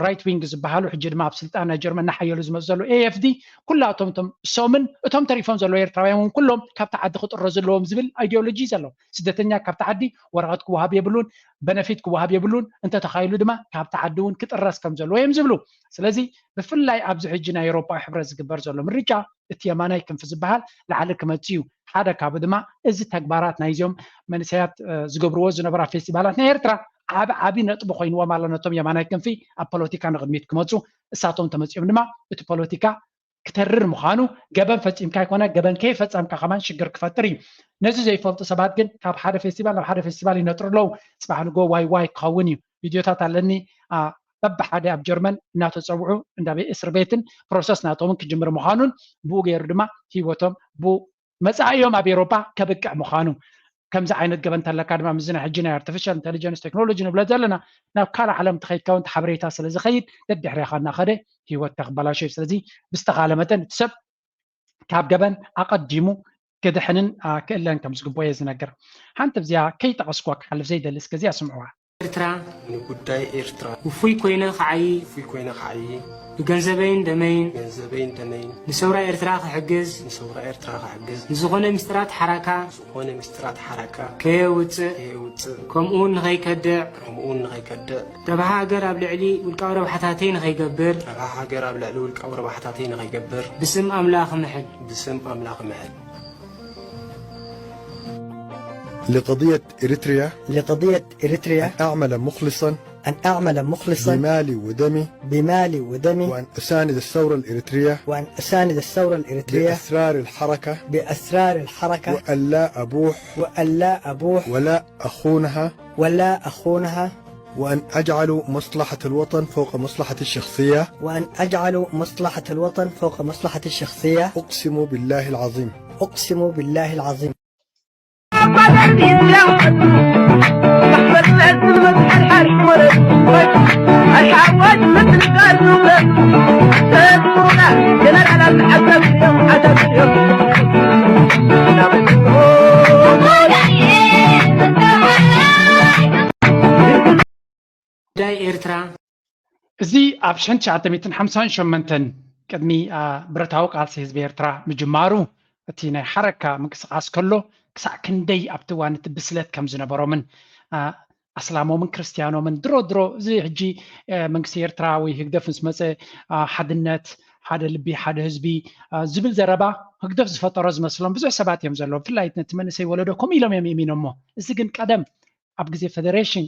right wing ዝበሃሉ ሕጂ ድማ ኣብ ስልጣን ናይ ጀርመን እናሓየሉ ዝመፁ ዘለዉ AFD ኩላቶም እቶም እሶምን እቶም ተሪፎም ዘለዉ ኤርትራውያን እውን ኩሎም ካብቲ ዓዲ ክጥረዙ ኣለዎም ዝብል ideology እዩ ዘለዎም። ስደተኛ ካብቲ ዓዲ ወረቐት ክወሃብ የብሉን፣ benefit ክወሃብ የብሉን፣ እንተተኻኢሉ ድማ ካብቲ ዓዲ እውን ክጥረዝ ከም ዘለዎ እዮም ዝብሉ። ስለዚ ብፍላይ ኣብዚ ሕጂ ናይ ኤውሮጳዊ ሕብረት ዝግበር ዘሎ ምርጫ እቲ የማናይ ክንፊ ዝበሃል ላዕሊ ክመፅእ እዩ። ሓደ ካብኡ ድማ እዚ ተግባራት ናይዚኦም መንእሰያት ዝገብርዎ ዝነበራ ፌስቲቫላት ናይ ኤርትራ ዓቢ ዓቢ ነጥቢ ኮይንዎም ኣሎ ነቶም የማናይ ክንፊ ኣብ ፖለቲካ ንቕድሚት ክመፁ። እሳቶም ተመፂኦም ድማ እቲ ፖለቲካ ክተርር ምዃኑ ገበን ፈፂምካ ይኮነ ገበን ከይፈፀምካ ከማን ሽግር ክፈጥር እዩ። ነዚ ዘይፈልጡ ሰባት ግን ካብ ሓደ ፌስቲቫል ናብ ሓደ ፌስቲቫል ይነጥሩ ኣለዉ። ፅባሕ ንጎ ዋይ ዋይ ክኸውን እዩ። ቪድዮታት ኣለኒ በብሓደ ኣብ ጀርመን እናተፀውዑ እንዳ እስር ቤትን ፕሮሰስ ናቶምን ክጅምር ምዃኑን ብኡ ገይሩ ድማ ህይወቶም ብኡ መፃኢኦም ኣብ ኤሮፓ ከብቅዕ ምዃኑ ከምዚ ዓይነት ገበን ተለካ ድማ ምዚ ናይ ሕጂ ናይ artificial intelligence technology ንብሎ ዘለና ናብ ካልእ ዓለም ተኸይድካ እውን ሓበሬታ ስለ ዝኸይድ ደድሕሬኻ እናኸደ ህይወትካ ክበላሾ እዩ። ስለዚ ብዝተኻለ መጠን እቲ ሰብ ካብ ገበን ኣቐዲሙ ክድሕንን ክእለን ከም ዝግብኦ እየ ዝነግር። ሓንቲ ኣብዚኣ ከይጠቐስኩዋ ክሓልፍ ዘይደሊ እስከ እዚኣ ስምዕዋ። ኤርትራ ንጉዳይ ኤርትራ ውፉይ ኮይነ ክዓዪ ውፉይ ኮይነ ክዓዪ ብገንዘበይን ደመይን ገንዘበይን ደመይን ንሰውራ ኤርትራ ክሕግዝ ንሰውራ ኤርትራ ክሕግዝ ንዝኾነ ምስጢራት ሓራካ ዝኾነ ምስጢራት ሓራካ ከየውፅእ ከየውፅእ ከምኡ እውን ንኸይከድዕ ከምኡ እውን ንኸይከድዕ ረብሓ ሃገር ኣብ ልዕሊ ውልቃዊ ረብሓታተይ ንኸይገብር ረብሓ ሃገር ኣብ ልዕሊ ውልቃዊ ረብሓታተይ ንኸይገብር ብስም ኣምላኽ እምሕል። ብስም ኣምላኽ እምሕል። لقضية إريتريا لقضية إريتريا أن أعمل مخلصا أن أعمل مخلصا بمالي ودمي بمالي ودمي وأن أساند الثورة الإريترية وأن أساند الثورة الإريترية بأسرار الحركة بأسرار الحركة وأن لا أبوح وأن لا أبوح ولا أخونها ولا أخونها وأن أجعل مصلحة الوطن فوق مصلحتي الشخصية وأن أجعل مصلحة الوطن فوق مصلحتي الشخصية أقسم بالله العظيم أقسم بالله العظيم ሓወት ምትንጋር ንውበት ተዝኩሩና ጀነራላት ዓሰብ እዮም ዓሰብ እዮም። ጉዳይ ኤርትራ እዚ ኣብ ሽሕን ትሽዓተ ሚእትን ሓምሳን ሸሞንተን ቅድሚ ብረታዊ ቃልሲ ህዝቢ ኤርትራ ምጅማሩ እቲ ናይ ሓረካ ምንቅስቃስ ከሎ ክሳዕ ክንደይ ኣብቲ እዋን እቲ ብስለት ከም ዝነበሮምን ኣስላሞምን ክርስትያኖምን ድሮ ድሮ እዚ ሕጂ መንግስቲ ኤርትራ ወይ ህግደፍ ምስ መፀ ሓድነት ሓደ ልቢ ሓደ ህዝቢ ዝብል ዘረባ ህግደፍ ዝፈጠሮ ዝመስሎም ብዙሕ ሰባት እዮም ዘለዉ። ብፍላይ ነቲ መንእሰይ ወለዶ ከምኡ ኢሎም እዮም ይእሚኖሞ። እዚ ግን ቀደም ኣብ ግዜ ፈደሬሽን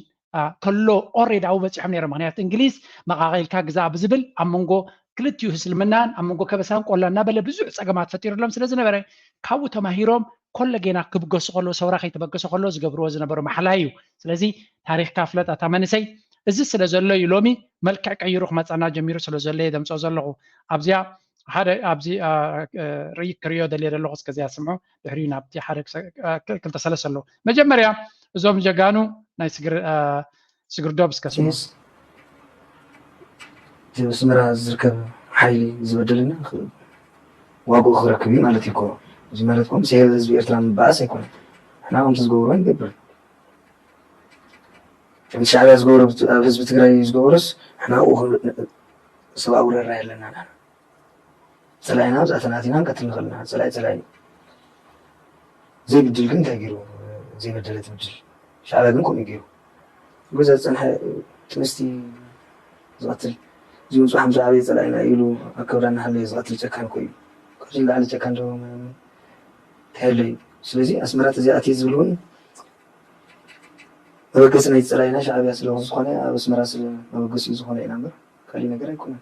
ከሎ ኦሬዲ ኣብኡ በፂሖም ነይሮም። ምክንያቱ እንግሊዝ መቃቂልካ ግዛ ብዝብል ኣብ መንጎ ክልቲኡ እስልምናን ኣብ መንጎ ከበሳን ቆላ እናበለ ብዙሕ ፀገማት ፈጢሩሎም ስለዝነበረ ካብኡ ተማሂሮም ኮለጌና ክብገሱ ከለዉ ሰውራ ከይተበገሰ ከሎ ዝገብርዎ ዝነበሩ ማሕላ እዩ። ስለዚ ታሪኽካ ፍለጥ ኣታ መንእሰይ። እዚ ስለ ዘሎ እዩ ሎሚ መልክዕ ቀይሩ ክመፀና ጀሚሩ ስለ ዘሎ እየ ደምፅኦ ዘለኹ። ኣብዚኣ ሓደ ኣብዚ ርእይ ክርእዮ ደልየ ዘለኹ እስከዚኣ ስምዑ። ድሕሪኡ ናብቲ ሓደ ክልተ ሰለስተ ኣለዉ። መጀመርያ እዞም ጀጋኑ ናይ ስግር ስግርዶብ እስከ ስምዑ። እቲ ኣብ ኣስመራ ዝርከብ ሓይሊ ዝበደለና ዋግኡ ክረክብ እዩ ማለት እዩ። እዚ ማለት ኮም ስሄር ህዝቢ ኤርትራ ምበኣስ ኣይኮነን። ንሕና ከምቲ ዝገብሮ ንገብር። ከምቲ ሻዕብያ ዝገብሮ ኣብ ህዝቢ ትግራይ ዝገበሮስ ንሕና ኣብኡ ሰብኣዊ ርህራሄ ኣለና። ንሕና ጸላኢና ኣብዚኣተን ኣቲና ክንቀትል ንኽእል ኢና። ጸላኢ ጸላኢ እዩ። ዘይብድል ግን እንታይ ገይሩ? ዘይበደለ ትብድል። ሻዕብያ ግን ከምኡ ገይሩ። ገዛ ዝጸንሐ ጥንስቲ ዝቐትል፣ እዚ ውጹዕ ሓምሳ ዓበየ ጸላኢና ኢሉ ኣብ ከብዳ እናሃለየ ዝቐትል ጨካን እኮ እዩ። ካብዚ ንላዕሊ ጨካን ዶ እንታይ ኣሎ እዩ? ስለዚ ኣስመራ ተዘይኣትየ ዝብል እውን መበገሲ ናይቲ ጸላኢና ሻዕብያ ስለ ዝኾነ ኣብ ኣስመራ ስለ መበገሲኡ ዝኾነ ኢና እምበር ካሊእ ነገር ኣይኮነን።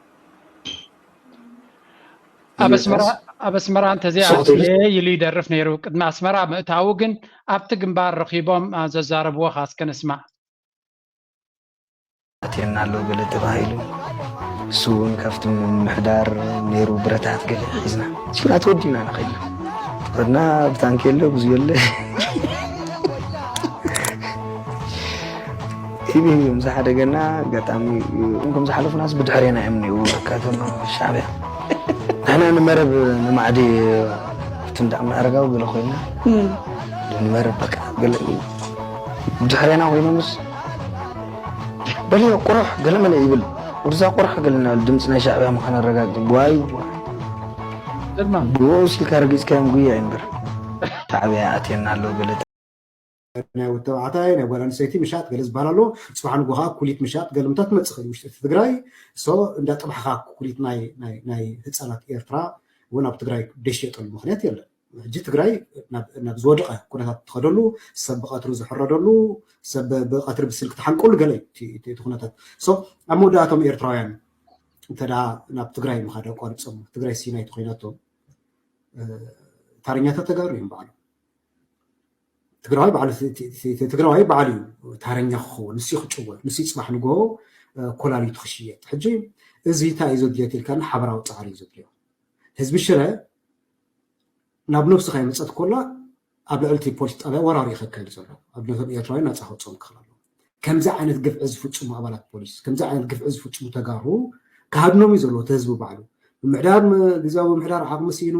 ኣብ ኣስመራ ኣብ ኣስመራ እንተዘይኣትየ ኢሉ ይደርፍ ነይሩ። ቅድሚ ኣስመራ ምእታዉ ግን ኣብቲ ግንባር ረኺቦም ዘዛረብዎ ኸኣ እስከ ንስማዕ። ኣትየና ኣሎ ገለ ተባሂሉ እሱ እውን ካብቲ ምምሕዳር ነይሩ ብረታት ገለ ሒዝና ሽና ተወዲና ንኸይድ ከድና ብታንኪ የለ ብዙ የለ ኢብን እዮም ዝሓደገና ኣጋጣሚ እም ከም ዝሓለፉናስ ብድሕሬና እዮም እኒኡ ካቶም ሻዕብያ ንሕና ንመረብ ንማዕዲ ኣብቲ እንዳ ኣረጋዊ ገለ ኮይና ንመረብ በቃ ገለ ብድሕሬና ኮይኖምስ በልዮ ቁሩሕ ገለመለ ይብል ወርዛ ቁሩሕ ገለና ድምፂ ናይ ሻዕብያ ምዃን ኣረጋግጥ ዋይ ብኡ ሲልካ ረጊፅካዮም ጉያ እዩ እምበር ሻዕብያ ኣትየና ኣሎ ገለ ናይ ወዲ ተባዕታይ ናይ ጓል ኣንስተይቲ ምሻጥ ገለ ዝበሃል ኣሎ። ፅባሕ ንጎ ከዓ ኩሊት ምሻጥ ገለ ምታት ትመፅእ ክእል ውሽጢ እቲ ትግራይ ሶ እንዳጠባሕካ ኩሊት ናይ ህፃናት ኤርትራ እውን ኣብ ትግራይ ደይሽየጠሉ ምክንያት የለን። ሕጂ ትግራይ ናብ ዝወደቐ ኩነታት ትኸደሉ ሰብ ብቐትሪ ዝሕረደሉ ሰብ ብቐትሪ ብስልኪ ተሓንቀሉ ገለ እቲ ኩነታት ሶ ኣብ መወዳእቶም ኤርትራውያን እንተ ናብ ትግራይ ምኻድ ኣቋርፆም ትግራይ ሲናይ ተኮይናቶም ታረኛታት ተጋሩ እዮም ባዕሎም ትግራዋይ ባዕሉ ትግራዋይ ባዕሉ እዩ ታረኛ ክኸውን ንሱ ክጭወት ንሱ ፅባሕ ንጎ ኮላሊቱ ክሽየጥ ሕጂ እዚ እንታይ እዩ ዘድልዮ ኢልካ ሓበራዊ ፃዕሪ እዩ ዘድልዮ ህዝቢ ሽረ ናብ ነብሱ ከይመፀት ኮላ ኣብ ልዕሊ እቲ ፖሊስ ጣብያ ወራሪ ከካይድ ዘሎ ኣብ ነቶም ኤርትራውያን ናፃ ከውፅኦም ክኽእል ኣለዎ ከምዚ ዓይነት ግፍዒ ዝፍፅሙ ኣባላት ፖሊስ ከምዚ ዓይነት ግፍዒ ዝፍፅሙ ተጋሩ ክሃድኖም እዩ ዘለዎ እቲ ህዝቢ ባዕሉ ምምሕዳር ግዝያዊ ምምሕዳር ዓቕሚ ስኢኑ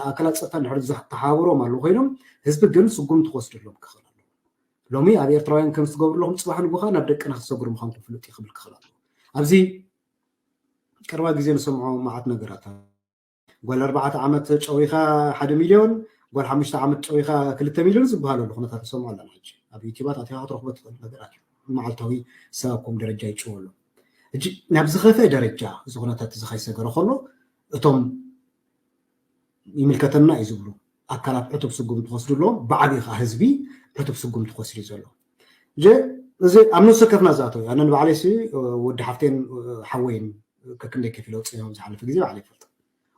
ኣካላት ፀጥታ እንድሕር ተሓባብሮም ኣለዉ ኮይኖም ህዝቢ ግን ስጉምቲ ክወስደሎም ክኽእል ኣለዎ ሎሚ ኣብ ኤርትራውያን ከም ዝትገብሩ ኣለኹም ፅባሕ ንጉኻ ናብ ደቅና ክትሰግሩ ምዃንኩም ፍልጥ እዩ ክብል ክኽእል ኣለዎ ኣብዚ ቀረባ ግዜ ንሰምዖ መዓት ነገራት ጓል ኣርባዕተ ዓመት ጨዊኻ ሓደ ሚልዮን ጓል ሓሙሽተ ዓመት ጨዊኻ ክልተ ሚልዮን ዝበሃል ኣሎ ኩነታት ንሰምዖ ኣለና ሕጂ ኣብ ዩቲባት ኣቲኻ ክትረኽቦ ትኽእል ነገራት እዩ መዓልታዊ ሰብ ኣብ ከም ደረጃ ይጭወ ኣሎ ሕጂ ናብ ዝኸፈ ደረጃ እዚ ኩነታት እዚ ከይሰገረ ከሎ እቶም ይምልከተና እዩ ዝብሉ ኣካላት ዕቱብ ስጉምቲ ክወስዱ ኣለዎም ብዓብዪ ከዓ ህዝቢ ዕቱብ ስጉምቲ ክወስድ እዩ ዘሎ እዚ ኣብ ነፍሲ ወከፍና ዝኣተው ኣነ ንባዕለይ ወዲ ሓፍቴን ሓወይን ከክንደይ ከፊለ ውፅኦም ዝሓለፈ ግዜ ባዕለ ይፈልጦ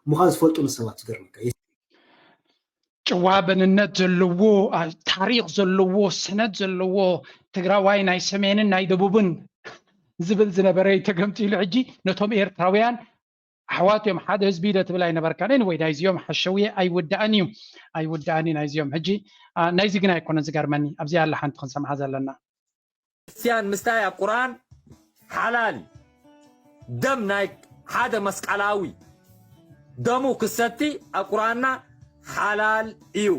እሞ ከዓ ዝፈልጡኒ ሰባት ዝገርመካ ጭዋ መንነት ዘለዎ ታሪክ ዘለዎ ሰነድ ዘለዎ ትግራዋይ ናይ ሰሜንን ናይ ደቡብን ዝብል ዝነበረ ተገምጢሉ ሕጂ ነቶም ኤርትራውያን ኣሕዋት እዮም ሓደ ህዝቢ ዶ ትብል ኣይነበርካን ወይ ናይዚኦም ሓሸውየ ኣይውዳእን እዩ ኣይውዳእን እዩ ናይዚኦም ሕጂ ናይዚ ግን ኣይኮነን ዝገርመኒ ኣብዚኣ ኣላ ሓንቲ ክንሰምዓ ዘለና ክርስትያን ምስታይ ኣብ ቁርኣን ሓላል እዩ። ደም ናይ ሓደ መስቀላዊ ደሙ ክሰቲ ኣብ ቁርኣንና ሓላል እዩ።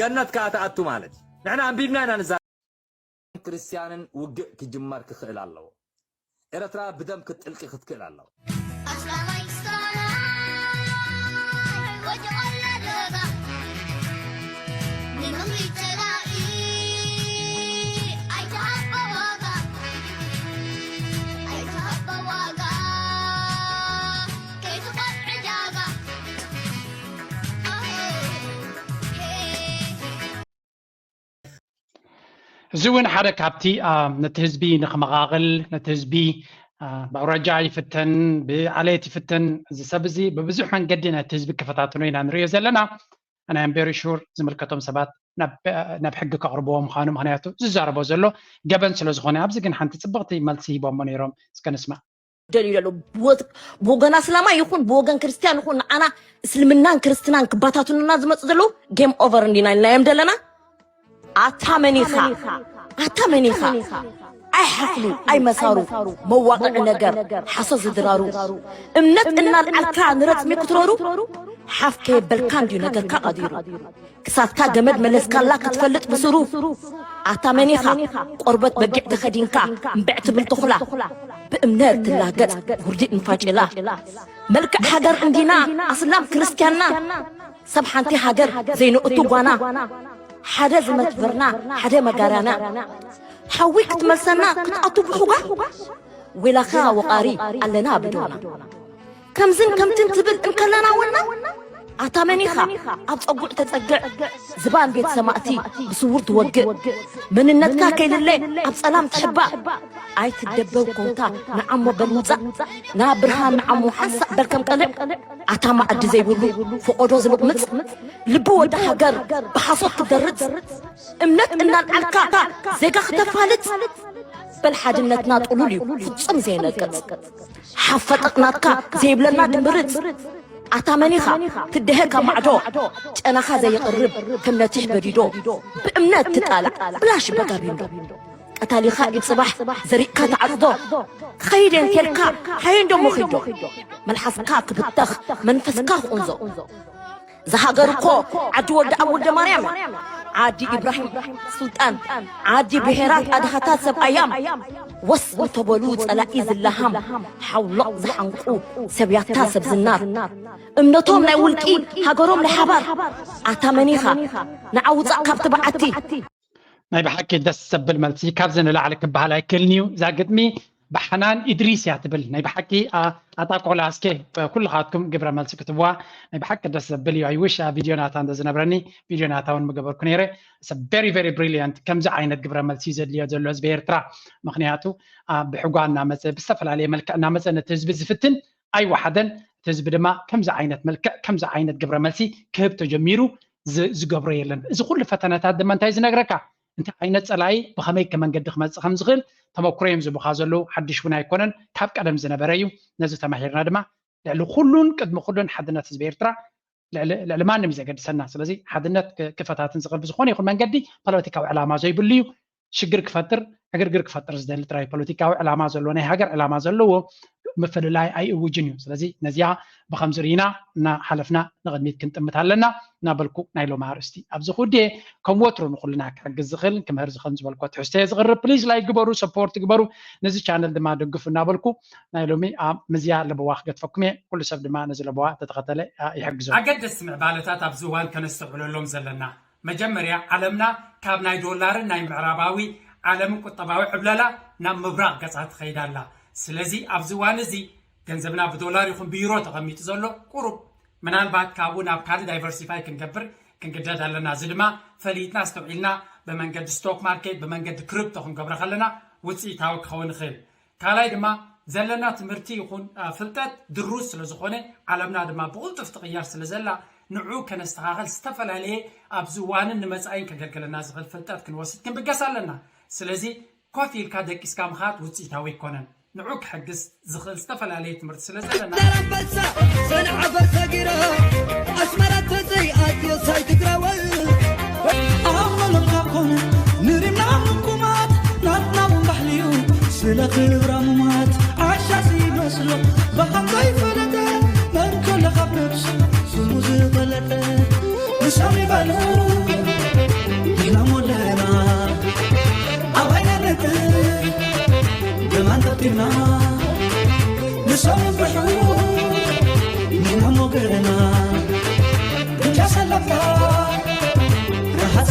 ገነት ከኣ ትኣቱ ማለት እዩ። ንሕና ኣንቢብና ኢና ንዛ ክርስትያንን ውግእ ክጅመር ክኽእል ኣለዎ። ኤርትራ ብደም ክትጥልቂ ክትክእል ኣለዎ። እዚ እውን ሓደ ካብቲ ነቲ ህዝቢ ንክመቓቕል፣ ነቲ ህዝቢ ብኣውራጃ ይፍተን፣ ብዓሌት ይፍተን፣ እዚ ሰብ እዚ ብብዙሕ መንገዲ ነቲ ህዝቢ ክፈታትኖ ኢና ንሪኦ ዘለና። ኣናም ቨሪ ሹር ዝምልከቶም ሰባት ናብ ሕጊ ከቕርብዎ ምዃኑ፣ ምክንያቱ ዝዛረቦ ዘሎ ገበን ስለ ዝኾነ። ኣብዚ ግን ሓንቲ ፅብቕቲ መልሲ ሂቦሞ ነይሮም፣ እስከ ንስማዕ። ደልዩ ዘሎ ብወገን ኣስላማይ ይኹን ብወገን ክርስትያን ይኹን ንዓና እስልምናን ክርስትናን ክባታትኑና ዝመፁ ዘለዉ ጌም ኦቨር እንዲና ኢልናዮም ዘለና። ኣታ መኒኻ ኣታ መኒኻ ኣይሓፍሉ ኣይመሳሩ መዋቕዒ ነገር ሓሶት ዝድራሩ እምነት እናልዓልካ ንረፅሚ ክትረሩ ሓፍ ከየበልካ እንድዩ ነገርካ ቀዲሩ። ክሳትካ ገመድ መለስካላ ክትፈልጥ ብስሩ ኣታ መኒኻ ቆርበት በጊዕ ተኸዲንካ እምብዕ ትብል ተኹላ ብእምነት ትላገጽ ውርዲድ ንፋጭላ መልክዕ ሃገር እንዲና ኣስላም ክርስትያንና ሰብ ሓንቲ ሃገር ዘይንእቱ ጓና ሓደ ዝመትበርና ሓደ መጋራና ሓዊ ክትመልሰና ክትኣቱ ብሑጋ ወላኻ ወቓሪ ኣለና ብዶና ከምዝን ከምትን ትብል እንከለና ወና ኣታ መኒኻ ኣብ ጸጉዕ ተጸግዕ ዝባን ቤት ሰማእቲ ብስውር ትወግእ መንነትካ ከይልለ ኣብ ጸላም ትሕባእ ኣይትደበው ኮንካ ንዓሞ በል ውጻእ ናብ ብርሃን ንዓሞ ሓንሳእ በል ከም ቀልዕ ኣታ ማዕዲ ዘይብሉ ፈቆዶ ዝልቕምጽ ልቢ ወዲ ሃገር ብሓሶት ክደርጽ እምነት እናልዓልካ ዜጋ ክተፋልጽ በል ሓድነትና ጥሉል እዩ ፍጹም ዘይነቅጽ ሓፈጠቕናትካ ዘይብለና ድምርጽ ኣታ መኒኻ ትደሀ ካብ ማዕዶ ጨናኻ ዘየቕርብ ከም ነቲሕ በዲዶ ብእምነት ትጣላዕ ብላሽ በጋቢንዶ ቀታሊኻ ኢድ ጽባሕ ዘሪእካ ተዓጽዶ ክኸይድ እንቴልካ ሃየንዶ ሞኺዶ መልሓስካ ክብተኽ መንፈስካ ክቑንዞ ዝሃገር እኮ ዓዲ ወዲ ኣብ ወልደ ማርያም ዓዲ ኢብራሂም ሱልጣን ዓዲ ብሄራት ኣድሃታት ሰብ ኣያም ወስ እንተበሉ ጸላኢ ዝለሃም ሓውሎቕ ዝሓንቁ ሰብያታ ሰብ ዝናር እምነቶም ናይ ውልቂ ሃገሮም ናይ ሓባር ኣታ መኒኻ ንዓውፃእ ካብቲ በዓቲ ናይ ብሓቂ ደስ ዘብል መልሲ። ካብዚ ንላዕሊ ክበሃል ኣይክእልን እዩ። እዛ ግጥሚ ብሓናን ኢድሪስ እያ ትብል። ናይ ብሓቂ ኣጣቆላ እስከ ኩልኻትኩም ግብረ መልሲ ክትብዋ ናይ ብሓቂ ደስ ዘብል እዩ። I wish ቪድዮ ናታ እንተዝነብረኒ ቪድዮ ናታ እውን ምገበርኩ ነይረ። It's a very very brilliant። ከምዚ ዓይነት ግብረ መልሲ እዩ ዘድልዮ ዘሎ ህዝቢ ኤርትራ። ምክንያቱ ብሕጓ እናመፀ ብዝተፈላለየ መልክዕ እናመፀ ነቲ ህዝቢ ዝፍትን ኣይወሓደን። እቲ ህዝቢ ድማ ከምዚ ዓይነት መልክዕ ከምዚ ዓይነት ግብረ መልሲ ክህብ ተጀሚሩ ዝገብሮ የለን። እዚ ኩሉ ፈተነታት ድማ እንታይ ዝነግረካ? እንታይ ዓይነት ጸላኢ ብኸመይ ከ መንገዲ ክመጽእ ከም ዝኽእል ተመኩሮ እዮም ዝቡኻ ዘለዉ። ሓድሽ እውን ኣይኮነን፣ ካብ ቀደም ዝነበረ እዩ። ነዚ ተማሂርና ድማ ልዕሊ ኩሉን ቅድሚ ኩሉን ሓድነት ህዝቢ ኤርትራ ልዕሊ ማንም እዩ ዘገድሰና። ስለዚ ሓድነት ክፈታትን ዝኽእል ብዝኾነ ይኹን መንገዲ ፖለቲካዊ ዕላማ ዘይብሉ እዩ። ሽግር ክፈጥር ዕግርግር ክፈጥር ዝደሊ ጥራይ ፖለቲካዊ ዕላማ ዘለዎ ናይ ሃገር ዕላማ ዘለዎ ምፍልላይ ኣይእውጅን እዩ። ስለዚ ነዚኣ ብኸምዚ ርኢና እናሓለፍና ንቕድሚት ክንጥምት ኣለና እናበልኩ ናይ ሎሚ ኣርእስቲ ኣብዚ ክውድየ። ከም ወትሩ ንኹልና ክሕግዝ ዝኽእል ክምህር ዝኽእል ዝበልኮ ትሕዝቶ እየ ዝቕርብ። ፕሊዝ ላይክ ግበሩ፣ ሰፖርት ግበሩ ነዚ ቻነል ድማ ደግፉ እናበልኩ ናይ ሎሚ ኣብ ምዝያ ለበዋ ክገድፈኩም እየ። ኩሉ ሰብ ድማ ነዚ ለበዋ እንተተኸተለ ይሕግዞ። ኣገደስቲ ምዕባለታት ኣብዚ እዋን ከነስተውዕለሎም ዘለና መጀመርያ ዓለምና ካብ ናይ ዶላርን ናይ ምዕራባዊ ዓለምን ቁጠባዊ ዕብለላ ናብ ምብራቕ ገጻ ትኸይድ ኣላ። ስለዚ ኣብዚ እዋን እዚ ገንዘብና ብዶላር ይኹን ብዩሮ ተቐሚጡ ዘሎ ቁሩብ ምናልባት ካብኡ ናብ ካልእ ዳይቨርሲፋይ ክንገብር ክንግደድ ኣለና። እዚ ድማ ፈሊጥና ኣስተውዒልና ብመንገዲ ስቶክ ማርኬት ብመንገዲ ክሪፕቶ ክንገብሮ ከለና ውፅኢታዊ ክኸውን ይኽእል። ካልኣይ ድማ ዘለና ትምህርቲ ይኹን ፍልጠት ድሩት ስለ ዝኾነ ዓለምና ድማ ብቕልጡፍ ትቕየር ስለ ዘላ ንዑ ከነስተኻኸል ዝተፈላለየ ኣብዚ እዋንን ንመጻኢን ከገልግለና ዝኽእል ፍልጠት ክንወስድ ክንብገስ ኣለና። ስለዚ ኮፍ ኢልካ ደቂስካ ምኻድ ውፅኢታዊ ኣይኮነን። ንዑ ክሕግዝ ዝኽእል ዝተፈላለየ ትምህርቲ ስለ ዘለና። ዛላንበሳ ሰንዓፈር ሰጊራ ኣስመራ ተዘይኣትዮ ሳይ ትግራወል ኣብ መለካ ኮነ ንሪምና ምኩማት ናትና እውን ባህሊ እዩ ስለ ኣንጠጢና ንሶም ይንብሑ ንሕና ሞገርና ብቻ ሰለፍታ ረሃጻ